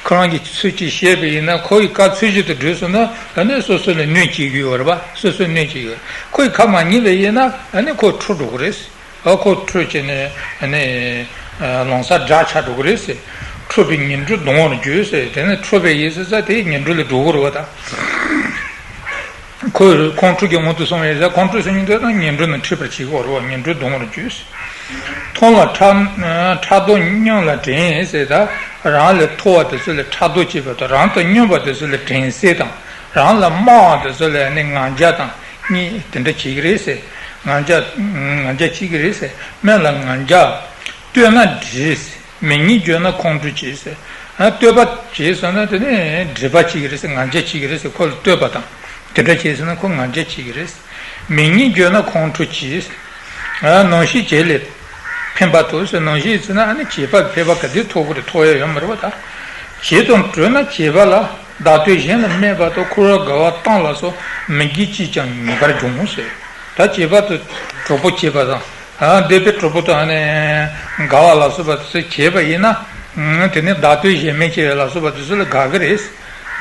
ཁོ་རང་གིས་ཚུལ་གཅིག་བཤད་པ་ཡིན་ན་ཁོ་ཡི་བཀའ་ཚུལ་བཞིན་དུ་བསྒྲུབས་སོང་ན་ཨ་ནི་སོ་སོ་ལ་གནོད་བྱེད་ཀྱི་ཡོད་རེད་པ། སོ་སོའི་གནོད་བྱེད་ཀྱི་ཡོད་རེད། ཁོ་ཡི་ཁ་མ་ཉན་པ་ཡིན་ན་ཨ་ནི་ཁོ་ཁྲོ་འགྲོ་གི་རེད། ཨ་ཁོ་ཁྲོས་བྱས་ནས་ནི་ལམ་སང་དགྲ་ཆགས་འགྲོ་གི་རེད་ཟེར། ཁྲོས་པས་ངན་འགྲོའི་སྡུག་བསྔལ་བརྗོད་ཟེར། དེ་ནི་ཁྲོས་པས་ཡིན་ཟེར་ས་དེ་ངན་འགྲོ་ལ་འགྲོ་གི་རེད་བ་ད། ཁོས་ཁོང་ཁྲོ་གི་དབང་དུ་སོང་བས་ཟེར། ཁོང་ཁྲོ་ཟེར་མཁན་དེ་དང་ངན་འགྲོ་ནི་འཁྲིད་པར་བྱེད་ཀྱི་རེད་བ། ངན་འགྲོའི་སྡུག་བསྔལ་བརྗོད་ཟེར། མཐོང་ལ་ཕྲག་ཕྲག་དོག་སྙམ་ལ་དྲན་ཟེར། ད་རང་ལས་མཐོ་བ་དེ་ཚོ་ལ་ཕྲག་དོག་བྱེད་པ་དང་། རང་དང་སྙོམས་པ་དེ་ཚོ་ལ་དྲན་གསོ་དང་། རང་ལས་དམའ་བ་དེ་ཚོ་ལ་ནི་ང་རྒྱལ་དང་གཉིས་དེ་འདྲ་བྱེད་ཀྱི་རེད་ཟེར། ང་རྒྱལ་ང་རྒྱལ་བྱེད་ཀྱི་རེད་ཟེར། སྨན་ལ་ང་རྒྱལ། བསྟོད་ན་འདྲེ་ཟེར། མི་སྙན་བརྗོད་ན་ཁོང་ཁྲོ་བྱེད་ཟེར། ཨ་བསྟོད་པ་བྱས་སོང་ན་དེ་ནི་འདྲེ་པ་བྱེད་ཀྱི་རེད་ཟེར། ང་རྒྱལ་བྱེད་ཀྱི་རེད་ཟེར། ཁོ་ལ་བསྟོད་པ་དང་དེ་འདྲ་བྱས་སོང་ན་ཁོ་ང་རྒྱལ་བྱེད་ཀྱི་རེད་ཟེར། མི་སྙན་བརྗོད་ན་ཁོང་ཁྲོ་བྱེད་ཟེར། ཨ་ནོངས་བཤད་བྱེད་ལས་ཕན་པ་ཐོབ་ཟེར། ནོངས་བཤད་བྱས་ན་ཨ་ནི་བྱས་པ་ཕན་པ་ག་དུས་ཐོབ་ཀྱི་རེད། ཐོབ་ཡ་ཡོད་མ་རེད་བ་ད། བྱས་དང་གྲོལ་ན་བྱས་པ་ལ། བདག་བསྟོད་གཞན་ལ་སྨད་པ་དང་། འཁོར་བའི་དགའ་བ་གཏམ་ལ་སོགས། མི་དགེ་ཅིས་ཀྱང་ཉེས་པར་འབྱུང་ཟེར། ད་བྱས་པ་དེ་གྲོགས་པོ་བྱས་པ་དང་། ཨ་འདས་པའི་གྲོགས་པོ་དང་ནི་དགའ་བ་ལ་སོགས་པ་དེ་ཚོ་བྱས་པ་ཡིན་ན། དེ་ནི་བདག་བསྟོད་གཞན་སྨད་བྱས་པ་ལ་སོགས་པ་དེ་ཚོ་ལ་དགའ་གི་རེད།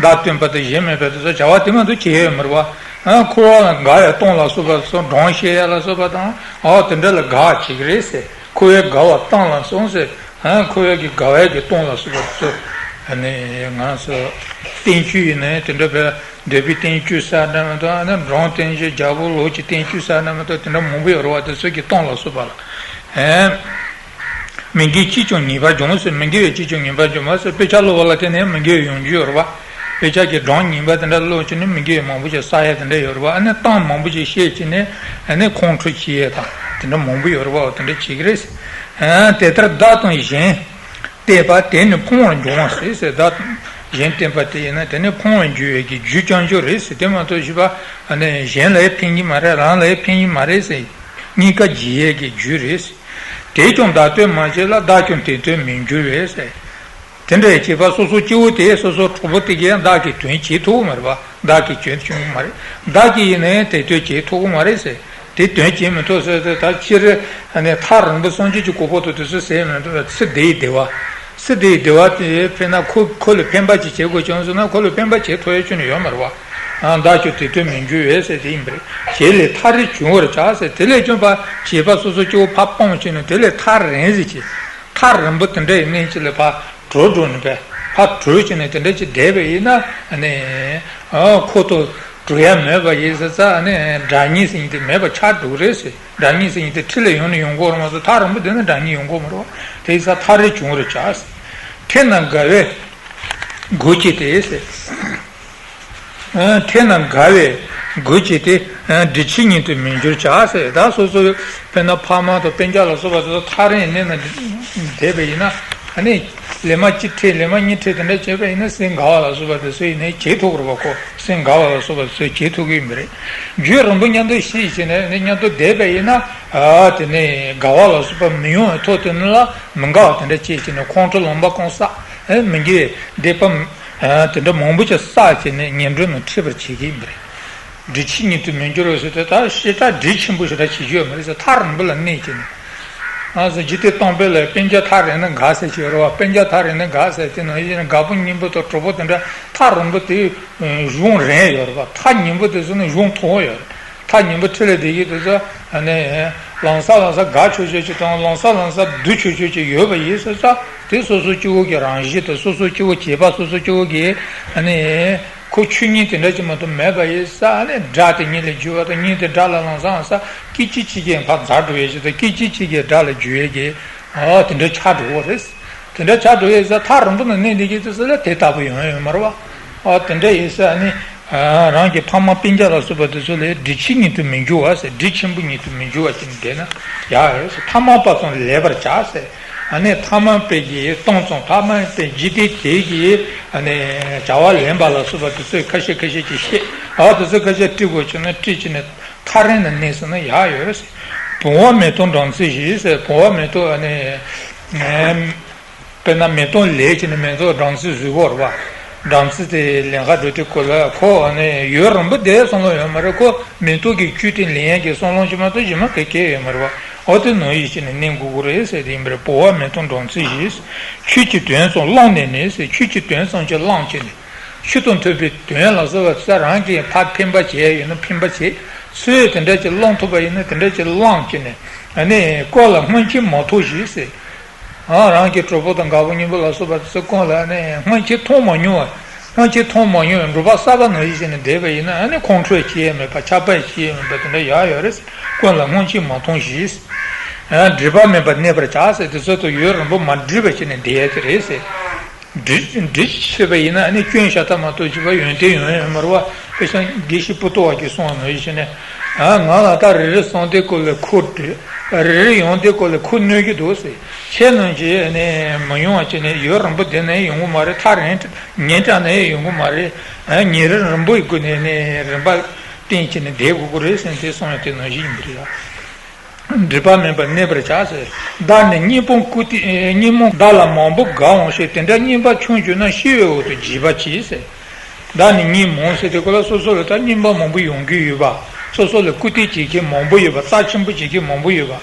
བདག་བསྟོད་པ་དང་གཞན་སྨད་པ་དེ་ཚོ་བྱ་བ་དེ་མ་གཏོགས་བྱས་ཡོད་མ་རེད་བ། ཨ་འཁོར་བ་ལ་དགའ་བའི་གཏམ་ལ་སོགས་པ་དེ་ཚོ། སྒྲུང་བཤད་ཡ་ལ་སོགས་པ་དང་། ཨ་དེ་འདྲ་ལ་དགའ་བ་བྱེད་ཀྱི་རེད་ཟེར། འཁོར་བའི་དགའ་བ་གཏམ་ལ་སོགས་ཟེར། ཨ་འཁོར་བའི་གི་དགའ་བའི་གི་གཏམ་ལ་སོགས་པ་དེ་ཚོ། ཨ་ནི་ང་ཚོ་བསྟན་བཅོས་ཡིན་ནའི་དེ་འདྲ་བས། འདས་པའི་བསྟན་བཅོས་ཟེར་འདྲ་མ་གཏོགས། ཨ་ནི་འབྲོམ་སྟོན་གྱི་རྒྱལ་པོ་ལོ་ཀྱི་བསྟན་བཅོས་ཟེར་འདྲ་མ་གཏོགས། དེ་འདྲ་མང་པོ་ཡོད་རེད་བ། དེ་ཚོ་གི་གཏམ་ལ་སོགས་པ་ལ། ཨེ། མི་དགེ་ཅིས་ཀྱང་ཉེས་པར་འབྱུང་ཟེར། མི་དགེ་བས་ཅིས་ཀྱང་ཉེས་པར་འབྱུང་བ་ཟེར། དཔེ་ཆ་ཀློག་པ་ལ་བརྟེན་ནས་མི་དགེ་བའི་ཡོང་རྒྱུ་ཡོད་རེད་བ། དཔེ་ཆ་གི་སྒྲུང་ངན་པ་དེ་འདྲ་ཀློག་བྱས་ནས་མི་དགེ་བའི་མང་པོ་ཞིག་བསགས་ཡ་དེ་འདྲ་ཡོད་རེད་བ། ཨ་ནི་གཏམ་མང་པོ་ཞིག་བཤད་བྱས་ནས་ཨ་ནི་ཁོང་ཁྲོ་སྐྱེ་ཡ་དང་དེ་འདྲ་མང་པོ་ཡོད་རེད་བ། དེ་འདྲ་བྱེད་ཀྱི་རེད། ཨ་དེ་ལྟར་བདག་དང་གཞན་བསྟོད་པ་དེ་ནི་ཕངས་པར་འགྱུར་བ་ཟེར་ཟེར། བདག་གཞན་བསྟོད་པ་དེ་ཡིན་ན་དེ་ནི་ཕངས་པར་འགྱུར་བའི་གི་རྒྱུ་རྐྱང་རྐྱང་རེད་ཟེར། དེ་མ་གཏོགས་ཞུས་པ་ཨ་ནི་གཞན་ལ་ཡང་ཕན་གྱི་མ་རེད། རང་ལ་ཡང་ཕན་གྱི་མ་རེད་ཟེར། རྙེད་དཀའ་བརྗེད་ཡས་ཀྱི་རྒྱུ་རེད། དེས་ཀྱང་བདག་བསྟོད་མ་བྱས་ལ། བདག་ཀྱང་དེ་བསྟོད་མི་འགྱུར་བས་ཟེར། དེ་འདྲ་བྱས་པ་སོ་སོ་སྐྱེ་བོ་དེ། སོ་སོ་གྲོགས་པོ་དེ་གིས་ཡང་བདག་གི་དོན་བྱེད་ཐུབ་ཀྱི་མ་རེད་པ། བདག་གི་དོན་བྱུང་གི་མ་རེད། བདག་གིས་ཡིན་ནའི་དེ་དོན་བྱེད་ཐུབ་ཀྱི་མ་རེད་ཟེར། དེ་དོན་བྱེད་མི་ཐུབ་ཟེར་ཏེ། ད་སྤྱིར་ནས་ཐག་རིང་པོ་སངས་རྒྱས་ཀྱི་གོ་འཕང་དང་དེ་ཚོ་ཟེར་མི་འདུག། ཚེ་འདིའི་བདེ་བ། ཚེ་འདིའི་བདེ་བ་དེ་ཕན་ན་ཁོ་ཁོ་ལ་ཕན་པ་ཅིག་བྱེད་དགོས་བྱུང་སོང་ན། ཁོ་ལ་ཕན་པ་བྱེད་ཐུབ་ཡ་ཁྱོན་ནས་ཡོད་མ་རེད་པ། ཨ་བདག་ཀྱང་དེ་བསྟོད་མི་འགྱུར་བས་ཟེར་དེ་ཡིན་པ་རེད། བྱས་ལས་ཐག་རིང་བྱུང་བར་བྱ་ཟེར། དེ་ལས་ཀྱང་ཕར་བྱས་པ་སོ་སོ་སྐྱེ་བོ་ཕར་སྤངས་བྱས་ནས་དེ་ལས་ཐག་རིང་ཟིག་བྱས། ཐག་རིང་པོ་དེ་འདྲ་ཡི་གནས་ཅིག་ལ་ཕར་གྲོལ་འགྲོ་ནས་པས། ཕར་གྲོལ་བྱས་ནས་དེ་འདྲ་ཅིག་བསྡད་པ་ཡིན་ན་ནི། ཨ་ཁོ་ཐོག་གྲོལ་ཡ་མེད་པ་ཡིན་ཟེར་ཙང་ནི། དགྲ་གཉེན་ཟེར་མཁན་དེ་མེད་པ་ཆགས་འགྲོ་གི་རེད་ཟེར། དགྲ་གཉེན་ཟེར་མཁན་དེ་འཁྲིས་ལ་ཡོང་ནི་ཡོང་གི་ཡོད་རེད་མ་གཏོགས། ཐག་རིང་པོ་བསྡད་ན་དགྲ་གཉེན་ཡོང་གི་ཡོད་མ་རེད་པ། དེ་ཡིན་ཙང་ཐག་རིང་བྱུང་བར་བྱ་ཟེར། ཁྲིད་ན་དགའ་བས་མགུ་བྱས་ཏེ་ཟེར། ཨ་ཁྲིད་ན་དགའ་བས་མགུ་བྱས་ཏེ། ཨ་འདྲིས་ཆེན་ཉིད་དུ་མི་འགྱུར་བྱ་ཟེར། ད་སོ་སོ་དཔེར་ན་ཕ་མ་དང་སྤུན་ཀྱག་ལ་སོགས་པ་དེ་ཚོ་ཐག་རིང་གནས་ན་བསྡད་པ་ཡིན་ན། ཨ་ནི་ལན་མ་གཅིག་ཁྲིད། ལན་མ་གཉིས་ཁྲིད། དེ་འདྲ་བྱས་པ་ཡིན་ན་སེམས་དགའ་བ་ལ་སོགས་པ་དེ་ཚོ་ཡིན་ནའི་བྱེད་ཐུབ་ཀྱི་རེད་པ། ཁོ་སེམས་དགའ་བ་ལ་སོགས་པ་དེ་ཚོ་བྱེད་ཐུབ་ཀྱི་ཡིན་པ་རེད། རྒྱུན་རིང་པོ་མཉམ་དུ་གཤིབས་བྱས་ནས་ནི་མཉམ་དུ་བསྡད་པ་ཡིན་ན། ཨ་དེ་ནས་དགའ་བ་ལ་སོགས་པ་མི་ཡོང་བའི་ཐོག་དེ་ནི་ལ་མི་དགའ་བ་དེ་འདྲ་སྐྱེས་བྱས་ནས་ཁོང་ཁྲོ་ལངས་པ་གང་ཟག་ཨེ་མི་དགེ་བའི་སྡིག་པ་ཨ་དེ་འདྲ་མང་པོ་ཅིག་བསགས་བྱས་ནས་ངན་འགྲོ་ནང་འཁྲིད་པར་བྱེད་ཀྱི་ཡིན་པ་རེད། འདྲིས་ཆེན་ཉིད་དུ་མི་འགྱུར་རོ་ཟེར་ཏེ། ད་ཞེ་དྲག་འདྲིས་ཆེན་པོ་ཞེ་དྲག་བྱེད་རྒྱུ་ཡོད་མ་རེད་ཟེར། ཐག་རིང་པོ་ལ་གནས་བྱས་ནས། ང་ཚོ་འཇིག་རྟེན་སྟོང་པའི་ལ་སྤུན་ཀྱག་ཐག་རིང་ན་དགའ་ཟེར་གྱི་ཡོད་རེད་པ། སྤུན་ཀྱག་ཐག་རིང་ན་དགའ་ཟེར་དེ་ནང་བཞིན་དགའ་པོ་གཉེན་པོ་དང་གྲོགས་པོ་དེ་འདྲ་ཐག་རིང་པོ་དེ་གཞུང་རིང་ཡོད་རེད་པ། ཐག་ཉེ་པོ་དེ་ཚོ་ནི་གཞུང་ཐུང་བོ་ཡོད་རེད། ཐག་ཉེ་པོ་འཁྲིས་ལ་བསྡད་ཀྱི་དེ་ཚོ་ཨ་ནི་ལམ་སང་ལམ་སང་དགའ་ཆོག་ཆོག་ཅིག་དང་། ལམ་སང་ལམ་སང་སྡུག་ཆོག་ཆོག་ཅིག་ཡོད་པ་ཡིན་ཟེར་ཙང་། དེ་སོ་སོ་སྐྱེ་བོ་གི་རང་བཞིན་དང་། སོ་སོ་སྐྱེ་བོ་བྱས་པ་སོ་སོ་སྐྱེ་བོ་གི་ཨ་ནི་ཁོ་ཆོས་ཉིད་དེ་འདྲ་ཅིག་མ་གཏོགས་མེད་པ་ཡིན་ཙང་། ཨ་ནི་དགྲ་དེ་གཉེན་ལ་འཇུག་པ་དང་། གཉེན་དེ་དགྲ་ལ་ལམ་སང་ལམ་སང་སྐད་ཅིག་གཅིག་གིས་ཕར་འཛག་འགྲོ་ཡས་ཅིག་དང་། སྐད་ཅིག་གཅིག་གིས་དགྲ་ལ་འཇུག་ཡས་ཀྱི་ཨ་དེ་འདྲ་ཆགས་འགྲོ་གི་རེད། དེ་འདྲ་ཆགས་འགྲོ་ཡས་ཙང་ཐག་རིང་པོ་ནས་གནས་བསྡད་ཀྱི་དུས་ཚོད་ལ་དེ་ལྟ་བུ་ཡོང་ཡོད་མ་རེད་པ། ཨ་དེ་འདྲ་ཡིན་ཙང་ཨ་ནི་ཨ་རང་གི་ཕ་མ་སྤུན་ཀྱག་ལ་སོགས་པ་དེ་ཚོ་ལ་འདྲིས་ཆེན་ཉིད་དུ་མི་འགྱུར་བ་ཟེར། འདྲིས་ཆེན་པོ་ཉིད་དུ་མི་འགྱུར་བ་ཅིག་བསྡད་ན་ཡག་ཡོད་ཟེར། ཐ་མལ་པ་ཙམ་ལས་པར་བྱ་ཟེར། ཨ་ནི་ཐ་མལ་པའི་གི་གཏམ་ཙམ། ཐ་མལ་པའི་འཇིག་རྟེན་དེ་གི་ཨ་ནི་བྱ་བ་ལེན་པ་ལ་སོགས་པ་དེ་ཚོ་ཁ་ཤས་ཁ་ཤས་ཅིག་བཤད། ཨ་དེ་ཚོ་ཁ་ཤས་འཁྲིད་དགོས་བྱུང་ན་འཁྲིད་བྱས་ནས་ཐག་རིང་ན་གནས་སོང་ན་ཡག་ཡོད་ཟེར། བུང་བ་མེ་ཏོག་སྦྲང་རྩི་བཞིན་ཟེར། བུང་བ་མེ་ཏོག་ཨ་ནི། དཔེར་ན་མེ་ཏོག་ལས་བྱས་ནས་མེ་ཏོག་སྦྲང་རྩི་བཟོས་པ་རེད་པ། སྦྲང་རྩི་དེ་ལེན་ག་འགྲོ་དུས་སྐབས་ལ་ཁོ་ཨ་ནི་ཡུན་རིང་པོ་བསྡད་བསམ་བློ་ཡོད་མ་རེད། ཁོ་མེ་ཏོག་གི་བཅུད་དེ་ལེན་ཡག་གི་བསམ་བློ་ཅིག་མ་གཏོགས་གཞན་མ་ག་གེ་ཡོད་མ་རེད་པ། འོ་དེ་ནང་བཞིན་བྱས་ནས་གནས་དགོས་ཀྱི་རེད་ཟེར་དེ་ཡིན་པ་རེད། བུང་བ་མེ་ཏོག་སྦྲང་རྩི་བཞིན། ཆོས་ཀྱི་དོན་ཙམ་བླངས་ནས་ནི་ཟེར། ཆོས་ཀྱི་དོན་ཙམ་ཅིག་བླངས་བྱས་ནས། ཆོས་དང་མཐུན་པའི་དོན་ལ་སོགས་པ་ས་རང་གིས་ཕར་འཕེན་པ་བྱས་ཡོད་ན་འཕེན་པ་བྱས། ཚུལ་དེ་འདྲ་ཅིག་བླང་ཐུབ་པ་ཡིན་ན། དེ་འདྲ་ཅིག་བླངས་བྱས་ནས་ཨ་ནི་ཀུན་ལ་སྔོན་ཆད་མ་མཐོང་ཞིག་ཟེར། ཨ། རང་གི་གྲོགས་པོ་དང་དགའ་པོ་གཉེན་པོ་ལ་སོགས་པ་དེ་ཚོ་ཀུན་ལ་ཨ་ནི་སྔོན་ཆད་མཐོང་མ་མྱོང་བ། སྔོན་ཆད་མཐོང་མ་མྱོང་བའི་འབྲོག་པ་གསར་པ་ནང་བཞིན་བྱས་ནས་བསྡད་པ་ཡིན་ན། ཨ་ནི་ཁོང་ཁྲོ་བྱེད་ཡས་མེད་པ། ཆགས་པ་བྱེད་ཡས་མེད་པ་དེ་འདྲ་ཡག་ཡོད་རེད། ཀུན་ལ་སྔོན་ཆད་མ་མཐོང་ཞིག། ཨ། སྒྲིབ་པ་མེད་པར་གནས་པར་བྱ་ཟེར། དེ་ཚོ་དང་ཡུན་རིང་པོ་མ་འགྲིག་པ་བྱས་ནས་བསྡད་ཡས་དེ་རེད་ཟེར། འདྲི་འདྲི་བྱེད་པ་ཡིན་ན་ཨ་ནི་སྐྱོན་ཤ་སྟག་མ་གཏོགས་ཅིག་པ་ཡོན་ཏན་ཡོང་ཡོད་མ་རེད་པ། དཔེ་ཆ་དགེ་བཤེས་པོ་ཏོ་བ་གིས་གསུངས་པ་ནང་བཞིན་བྱས་ནས། ཨ། ང་ལ་ད་རེ་རེ་སོང་དུས་སྐབས་ལ་ཁོ་འདྲི། རེ་རེ་ཡོང་དུས་སྐབས་ལ་ཁོ་གནོད་ཀྱི་འདུག་ཟེར། ཁྱེད་རྣམས་ཀྱིས་ཨ་ནི་མ་ཡོང་བ་བྱས་ནས་ཡུན་རིང་པོ་བསྡད་ན་ཡོང་གི་མ་རེད། ཐག་རིང་ཉེ་དྲགས་ན་ཡོང་གི་མ་རེད། ཨ། ཉིན་རེ་རིང་པོའི་སྒོ་ནས་ནི་རིམ་པ་བསྟེན་བྱས་ནས་བསྡད་དགོས་ཀྱི་རེད་ཟེར་ནས་དེ་གསུངས་ཡ་དེ་ནང་བཞིན་ཡིན་པ་རེད་ཡ། སྒྲིབ་པ་མེད་པར་གནས་པར་བྱ་ཟེར། བདག་ནི་གཉིས་པོ་ཀུ་ཏི། གཉིས་མོ་བདག་ལ་མང་པོ་དགའ་འོང་ཞེས། དེ་འདྲ་གཉིས་པ་ཆུང་གྱུར་ན་ཤི་བའི་འོག་ཏུ་འཇིགས་པ་གྱིས་ཟེར། བདག་ནི་གཉིས་མོ་ཟེར་དུས་སྐབས་ལ་སོ་སོ་ལ་ད་གཉིས་པ་མང་པོ་ཡོང་གི་ཡོད་པ། སོ་སོ་ལ་བཀུར་སྟི་བྱེད་མཁན་མང་པོ་ཡོད་པ། རྩ་ཆེན་པོ་བྱེད་མཁན་མང་པོ་ཡོད་པ།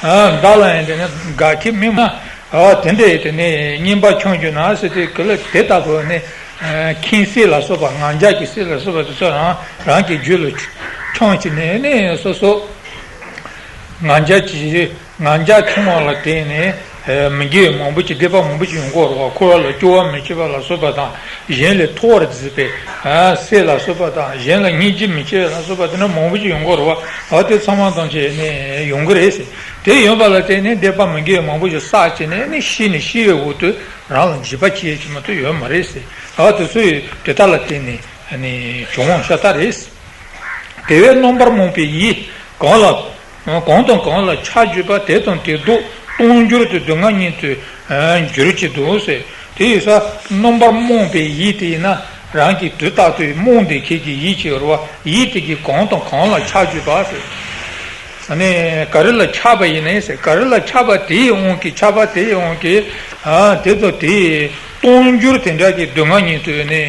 ཨ། བདག་ལ་ཡང་དེ་ནི་དགའ་མཁན་མི་མང་། ཨ། དེ་འདྲ་ཡིན་དུས་ནི་གཉིས་པ་ཆུང་གྱུར་ན་ཟེར་དུས་སྐབས་ལ་དེ་ལྟ་བུ་ནི། ཨ། ཁྱིམ་སྲིད་ལ་སོགས་པ། ང་རྒྱལ་གྱི་སྲིད་ལ་སོགས་པ་དེ་ཚོ་རང་རང་གི་རྒྱུད་ལ་འཆང་བྱས་ནས་ནི་སོ་སོ། ང་རྒྱལ་གྱི། ང་རྒྱལ་ཆུང་བ་ལ་བརྟེན་ནས། ཨ། མི་དགེ་བ་མང་པོ་ཅིག། སྡིག་པ་མང་པོ་ཅིག་ཡོང་གི་ཡོད་རེད་པ། འཁོར་བ་ལ་སྐྱོ་བ་མི་བྱེད་པ་ལ་སོགས་པ་དང་། གཞན་ལས་མཐོ་བར་བརྫིས་པའི། ཨ། སྲས་ལ་སོགས་པ་དང་། གཞན་ལ་སྙིང་རྗེ་མི་སྐྱེ་བ་ལ་སོགས་པ་དེ་འདྲ་མང་པོ་ཅིག་ཡོང་གི་ཡོད་རེད་པ། ཨ། དེ་ཚང་མ་དང་བཅས་ནས་ཡོང་གི་རེད་ཟེར། དེ་ཡོང་བ་ལ་བརྟེན་ནས་སྡིག་པ་མི་དགེ་བ་མང་པོ་ཞིག་བསགས་བྱས་ནས་ནི་ཤི་ནས་ཤི་བའི་འོག་ཏུ་རང་ལ་འཇིགས་པ་སྐྱེ་ཡས་ཅིག་མ་གཏོགས་ཡོད་མ་རེད་ཟེར། ཨ། དེ་ཚོ་དེ་དག་ལ་བརྟེན་ནས་ནི་བྱུང་བ་ཤ་སྟག་རེད། དེ་བས་རྣམ་པར་རྨོངས་པའི་ཡིད། གང་ལ། གང་དང་གང་ལ་ཆགས་གྱུར་པ། དེ་དང་དེ་ལྡོག་སྟོང་འགྱུར་དུ་སྡུག་བསྔལ་ཉིད་དུ་འགྱུར་བྱེད་དོ་ཟེར། དེ་ཡིན་ཙང་རྣམ་པར་རྨོངས་པའི་ཡིད་དེ་ཡིན་ན། རང་གི་དུས་རྟག་ཏུ་རྨོངས་བསྡད་མཁན་གྱི་ཡིད་ཅིག་ཡོད་རེད་པ། ཡིད་དེ་གིས་གང་དང་གང་ལ་ཆགས་གྱུར་པ་ཟེར། ཨ་ནི་ག་རེ་ལ་ཆགས་པ་ཡིན་ནའི་ཟེར། ག་རེ་ལ་ཆགས་པ་དེའི་དབང་གིས། ཆགས་པ་དེའི་དབང་གིས། ཨ། དེ་དང་དེའི་སྟོང་འགྱུར་དེ་འདྲ་གི་སྡུག་བསྔལ་ཉིད་དུ་ནི།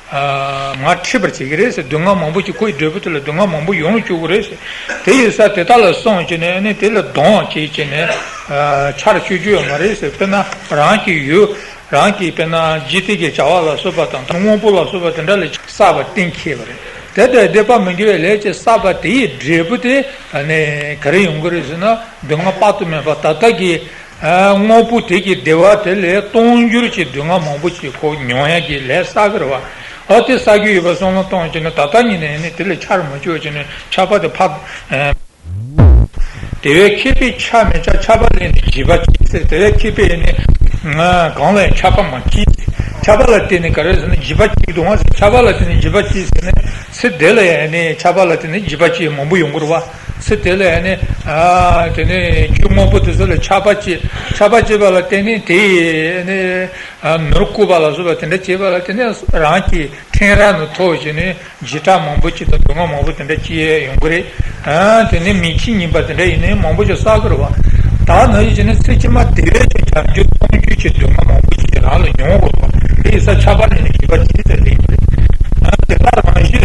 ཨ། ང་འཁྲིད་པར་བྱེད་ཀྱི་རེད་ཟེར། སྡུག་བསྔལ་མང་པོ་ཅིག་ཁོའི་འབྲས་བུ་དེ་ལ་སྡུག་བསྔལ་མང་པོ་ཡོང་བཅུག་གི་རེད་ཟེར། དེ་ཡིན་ཙང་དེ་དག་ལ་སོང་བྱས་ནས་ནི་དེ་ལ་སྡང་བྱས་བྱས་ནས། ཨ། ཆར་གཅོད་རྒྱུ་ཡོད་མ་རེད་ཟེར། དཔེར་ན་རང་གི་ཡུལ། རང་གི་དཔེར་ན་འཇིག་རྟེན་གྱི་བྱ་བ་ལ་སོགས་པ་དང་། དངོས་པོ་ལ་སོགས་པ་དེ་འདྲ་ལ་བསགས་པ་གཏན་འཁེལ་བ་རེད། དེ་ལྟར་སྡིག་པ་མི་དགེ་བའི་ལས་ཀྱིས་བསགས་པ་དེའི་འབྲས་བུ་དེ་ནི་ག་རེ་ཡོང་གི་རེད་ཟེར་ན། སྡུག་བསྔལ་དཔག་ཏུ་མེད་པ། ད་ལྟ་གི། ཨ། དངོས་པོ་དེ་གི་བདེ་བ་དེ་ལས་སྟོང་འགྱུར་གྱི་སྡུག་བསྔལ་མང་པོ་ཅིག་ཁོ་མྱོང་ཡ་གི་ལས་བསགས་ཀྱི་རེད་པ། ཨ། དེ་བསགས་ཀྱི་ཡོད་པ་བསམ་བློ་གཏོང་བྱས་ནས། ད་ལྟ་ཉིད་ནས་ནི་དེ་ལ་ཆར་མ་གཅོད་བྱས་ནས་ཆགས་པ་དེ་ཕབ། ཨ། དེ་བས་མཁས་པས་ཆགས་མི་བྱ། ཆགས་པ་ལས་ནི་འཇིགས་པ་སྐྱེ་ཟེར། དེ་བས་མཁས་པས་ནི་གང་ལ་ཡང་ཆགས་པ་མ་སྐྱེ། ཆགས་པ་ལ་བརྟེན་ནས་ག་རེ་ཟེར་ན་འཇིགས་པ་སྐྱེ་འདུག་ཟེར། ཆགས་པ་ལ་བརྟེན་ནས་འཇིགས་པ་སྐྱེ་ཟེར་ནས། ཚེ་འདི་ལ་ཡང་ནི་ཆགས་པ་ལ་བརྟེན་ནས་འཇིགས་པ་སྐྱེ་མང་པོ་ཡོང་གི་རེད་པ། ཚེ་འདི་ལ་ཡང་ནི། ཨ། དེ་ནས་རྒྱུ་དངོས་པོ་དེ་ཚོ་ལ་ཆགས་པ་སྐྱེ། ཆགས་པ་སྐྱེས་པ་ལ་བརྟེན་ནས་དེ་ནི། ཨ། མྱུར་བཀོད་པ་ལ་སོགས་པ་དེ་འདྲ་བྱེད་པ་ལ་བརྟེན་ནས་རང་གི་ཕྲན་རང་ནས་ཐོག་བྱས་ནས་འཇིགས་སྐྲག་མང་པོ་ཅིག་དང་སྡུག་བསྔལ་མང་པོ་དེ་འདྲ་སྐྱེ་ཡོང་གི་རེད། ཨ། དེ་ནས་མི་ཁྱིམ་ཡིན་པ་དེ་འདྲ་ཡིན་ནའི་མང་པོ་ཅིག་བསགས་ཀྱི་རེད་པ། ད་ནང་བཞིན་བྱས་ནས་ཚེ་ཕྱི་མ་དེ་བས་ཀྱང་རྒྱ་མཚོ་སྟོང་འགྱུར་གྱི་སྡུག་བསྔལ་མང་པོ་ཅིག་རང་ལ་མྱོང་དགོས་པ། དེ་ཡིན་ཙང་ཆགས་པ་ལས་ནི་འཇིགས་པ་སྐྱེ་ཟེར་དེ་ཡིན་པ་རེད། ཨ། དེ་དག་རང་བཞིན་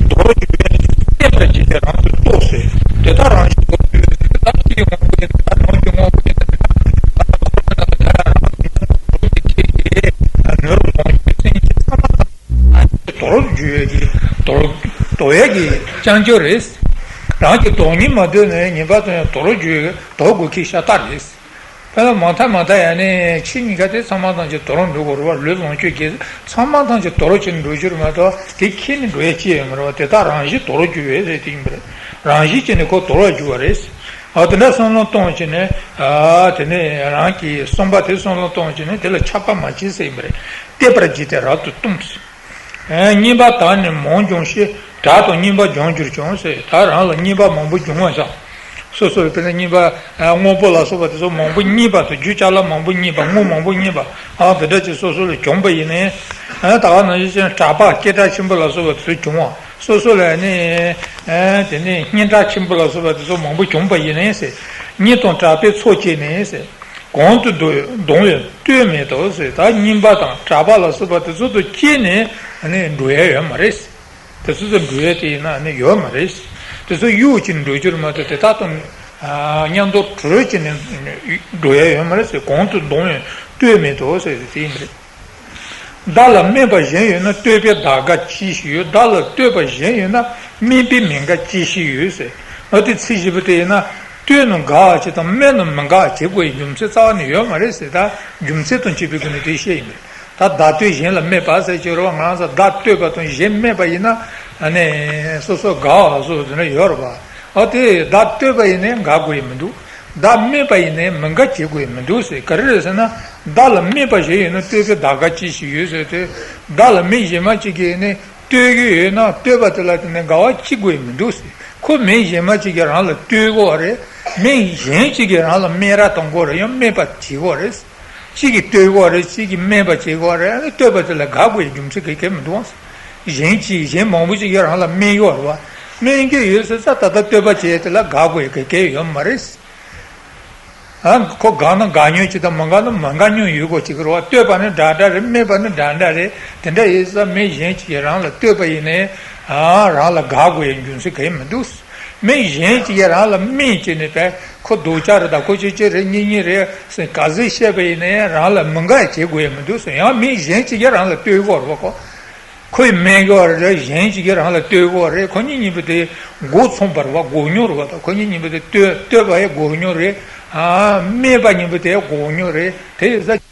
མདོར་གྱུར་པས་བསྟན་པར་བྱེད་པའི་རང་དུ་རྟོགས་ཟེར། དེ་དག་རང་བཞིན་མདོར་གྱུར་པས་ཟེར། དེ་དག་ཕྱིའི་དངོས་པོ་ཡིན་ན། དེ་དག་ནང་གི་དངོས་པོ་ཡིན་ན། དེ་དག་ནང་གི་དེ་དག་རང་བཞིན་མདོར་གྱུར་པའི་ཚེ་གཅིག་གིས་མྱུར་ལོངས་སྤྱོད་སེམས་ཅན་ཚང་མ་དང་། དོར་འགྱུར་ཡས་ཀྱི་དོར་དོར་ཡས་ཀྱི་རྐྱང་རྐྱང་རེད། རང་གི་དོར་སྙིང་མ་འདོད་ན་ངེས་པར་དུ་ཡང་དོར་འགྱུར་དོར་དགོས་ཀྱི་ཤ་སྟག་རེད། དཔེར་ན་མ་མཐའ་མ་མཐའ་ཡང་ནས་ཕྱི་གཉིས་ཀ་དེ་ཚང་མ་ཐམས་ཅད་དོར་འགྲོ་དགོས་རེད་པ། ལུས་ལོངས་སྤྱོད་དགེ་ཚང་མ་ཐམས་ཅད་དོར་བྱས་འགྲོ་རྒྱུ་རེད་མ་གཏོགས་དེ་ཁྱེར་ནས་འགྲོ་ཡས་ཅི་ཡོད་མ་རེད་པ། དེ་དག་རང་བཞིན་དོར་འགྱུར་བས་ཟེར་དེ་ཡིན་པ་རེད། རང་བཞིན་བྱས་ནས་ཁོ་དོར་བར་འགྱུར་བ་རེད། ཨ། དེ་འདྲ་བསམ་བློ་གཏོང་བྱས་ནས། ཨ། དེ་ནས་རང་གི་བསམ་པ་དེ་བསམ་བློ་གཏོང་བྱས་ནས་དེ་ལ་ཆགས་པ་མ་བྱེད་ཟེར་ཡིན་པ་རེད། བསྟན་པར་བྱེད་དེ་རབ་ཏུ་གཏུམས། ཨ། རྙེད་པ་དག་ནི་མང་འབྱུང་ཞེས། གྲགས་དང་རྙེད་པ་འབྱུང་གྱུར་ཀྱང་ཟེར། ད་རང་ལ་རྙེད་པ་མང་པོ་འབྱུང་བ་བཞག། སོ་སོར་དཔེར་ན་རྙེད་པ། ཨ། དངོས་པོ་ལ་སོགས་པ་དེ་ཚོ་མང་པོ་རྙེད་པ་དང་། རྒྱུ་ཅ་ལག་མང་པོ་རྙེད་པ། དངུལ་མང་པོ་རྙེད་པ། ཨ། དེ་འདྲ་ཅིག་སོ་སོ་ལ་བྱུང་པ་ཡིན་ནའི། ཨ། ད་ག་ནང་བཞིན་ཅན་གྲགས་པ་སྐད་གྲགས་ཆེན་པོ་ལ་སོགས་པ་དེ་ཚོ་བྱུང་བ། སོ་སོ་ལ་ནི། ཨ། དེ་ནས་སྙན་གྲགས་ཆེན་པོ་ལ་སོགས་པ་དེ་ཚོ་མང་པོ་བྱུང་པ་ཡིན་ནའི་ཟེར། སྙན་དང་གྲགས་པའི་ཚོགས་བཅས་ནས་ཟེར། གོང་དུ་བསྡུ་བསྡོམས་པས་ལྟོས་མེད་དོ་ཟེར། ད་རྙིང་པ་དང་གྲགས་པ་ལ་སོགས་པ་དེ་ཚོ་དང་བཅས་ནས་ནི་འགྲོ་ཡ་ཡོད་མ་རེད། དེ་ཚོ་དང་འགྲོ་ཡ་དེ་ཡིན་ན་ནི་ཡོད་མ་རེད། དེ་ཚོ་གཡུག་ཅིག་འགྲོ་རྒྱུ་རེད་མ་གཏོགས་དེ་དག་དང་མཉམ་དུ་གྲོལ་ཅིག་ནི་འགྲོ་ཡ་ཡོད་མ་རེད་ཟེར། གོང་དུ་བསྡོམས་པས་ལྟོས་མེད་དོ་ཟེར་དེ་ཡིན་པ་རེད། བདག་ལ་སྨད་པ་གཞན་ཡོད་ན་ལྟོས་པའི་བདག་དགའ་ཅི་ཞིག་ཡོད། བདག་ལ་ལྟོས་པ་གཞན་ཡོད་ན་སྨད་པའི་མི་དགའ་ཅི་ཞིག་ཡོད་ཟེར། འོ་དེ་ཚིག་བཞི་པོ་དེ་ཡིན་ན། ལྟོས་ན་དགའ་བ་ཅིག་དང་སྨད་ན་མི་དགའ་བྱེད་དགོས་པའི་རྒྱུ་མཚན་རྩ་བ་ནས་ཡོད་མ་རེད་ཟེར། ད་རྒྱུ་མཚན་དང་བཅས་པའི་སྒོ་ནས་དེ་བཤད་ཡིན་པས། ད་བདག་ལྟོས་གཞན་ལ་སྨད་པ་ཟེར་གྱི་རེད་བ། ང་རང་ཚོ་བདག་ལྟོས་པ་དང་གཞན་སྨད་པ་ཡིན་ན། ཨ་ནི་སོ་སོ་དགའ་བ་སོགས་དེ་འདྲ་ཡོད་རེད་བ། ཨ་དེ་བདག་ལྟོས་པ་ཡིན་ནའི་དགའ་དགོས་ཡ་མི་འདུག་བདག་སྨད་པ་ཡིན་ནའི་མི་དགའ་བྱེད་དགོས་ཡ་མི་འདུག་ཟེར། ག་རེ་རེད་ཟེར་ན། བདག་ལ་སྨད་པ་གཞན་ཡོད་ན་ལྟོས་པའི་བདག་དགའ་ཅི་ཞིག་ཡོད་ཟེར་དུས། བདག་ལ་མི་གཞན་མ་ཅིག་གིས་ནི་ལྟོས་ཀྱི་ཡོད་ན་ལྟོས་པ་དེ་ལ་དེ་ནི་དགའ་བ་ཅི་དགོས་ཡ་མི་འདུག་ཟེར། ཁོ་མི་གཞན་མ་ཅིག་གིས་རང་ལ་ལྟོས་ཀྱི་ཡོད་རེད། མི་གཞན་ཅིག་གིས་རང་ལ་སྨད་ར་གཏོང་གི་ཡོད་རེད། ཡང་སྨད་པ་བྱེད་ཀྱི་ཡོད་རེད། གཅིག་གིས་ལྟོས་ཀྱི་ཡོད་རེད། གཅིག་གིས་སྨད་པ་བྱེད་ཀྱི་ཡོད་རེད། ཨ་ནི་ལྟོས་པ་དེ་ལ་དགའ་དགོས་ཡ་རྒྱུ་མཚན་ག་གེ་མི་འདུག་ཨང་། གཞན་གཅིག་གཞན་མང་པོ་ཅིག་གིས་རང་ལ་སྨད་ཀྱི་ཡོད་རེད་བ། སྨད་ཀྱི་ཡོད་ཟེར་ཙང་ད་ལྟ་ལྟོས་པ་བྱས་དེ་ལ་དགའ་དགོས་ཡ་ག་གེ་ཡོད་མ་རེད། ཨ་ཁོ་དགའ་ན་དགའ་མྱོང་ཅིག་དང་མི་དགའ་ན་མི་དགའ་མྱོང་ཡོད་དགོས་ཅིག་རེད་བ། ལྟོས་པ་ནི་འདྲ་འདྲ་རེད། སྨད་པ་ནི་འདྲ་འདྲ་རེད། དེ་འདྲ་ཡིན་ཙང་མི་གཞན་ཅིག་གིས་རང་ལ་ལྟོས་པ་ཡིན་ནའི་ཨ་རང་ལ་དགའ་དགོས་ཡ་རྒྱུ་མཚན་ག་གེ་མི་འདུག་མི་གཞན་ཅིག་གིས་རང་ལ་སྨད་བྱས་ནས་པས་ཁོ་སྡུག་ཅག་རེད་ད། ཁོ་ཅི་ཅི་རེད། གཉེན་ཉེ་རེད་ཟེར་ག་ཚོད་བཤད་པ་ཡིན་ནའི་རང་ལ་མི་དགའ་བྱེད་དགོས་ཡ་མི་འདུག་ཟེར། ཡང་མི་གཞན་ཅིག་གིས་རང་ལ་ལྟོས་ཀྱི་ཡོད་རེད་བ། ཁོ་ཁོས་སྨད་ཀྱི་ཡོད་རེད། གཞན་ཅིག་གིས་རང་ལ་ལྟོས་ཀྱི་ཡོད་རེད། ཁོ་གཉིས་གཉིས་པོ་དེ་མགོ་མཚུངས་པ་རེད་བ། དགོས་མྱོང་རེད་བ། ད་ཁོ་གཉིས་གཉིས་པོ་དེ་ལྟོས་ལྟོས་པ་ཡང་དགོས་མྱོང་རེད། ཨ་སྨད་པ་གཉིས་པོ་དེ་ཡང་དགོས་མྱོང་རེད། དེ་ཡིན་ཙང་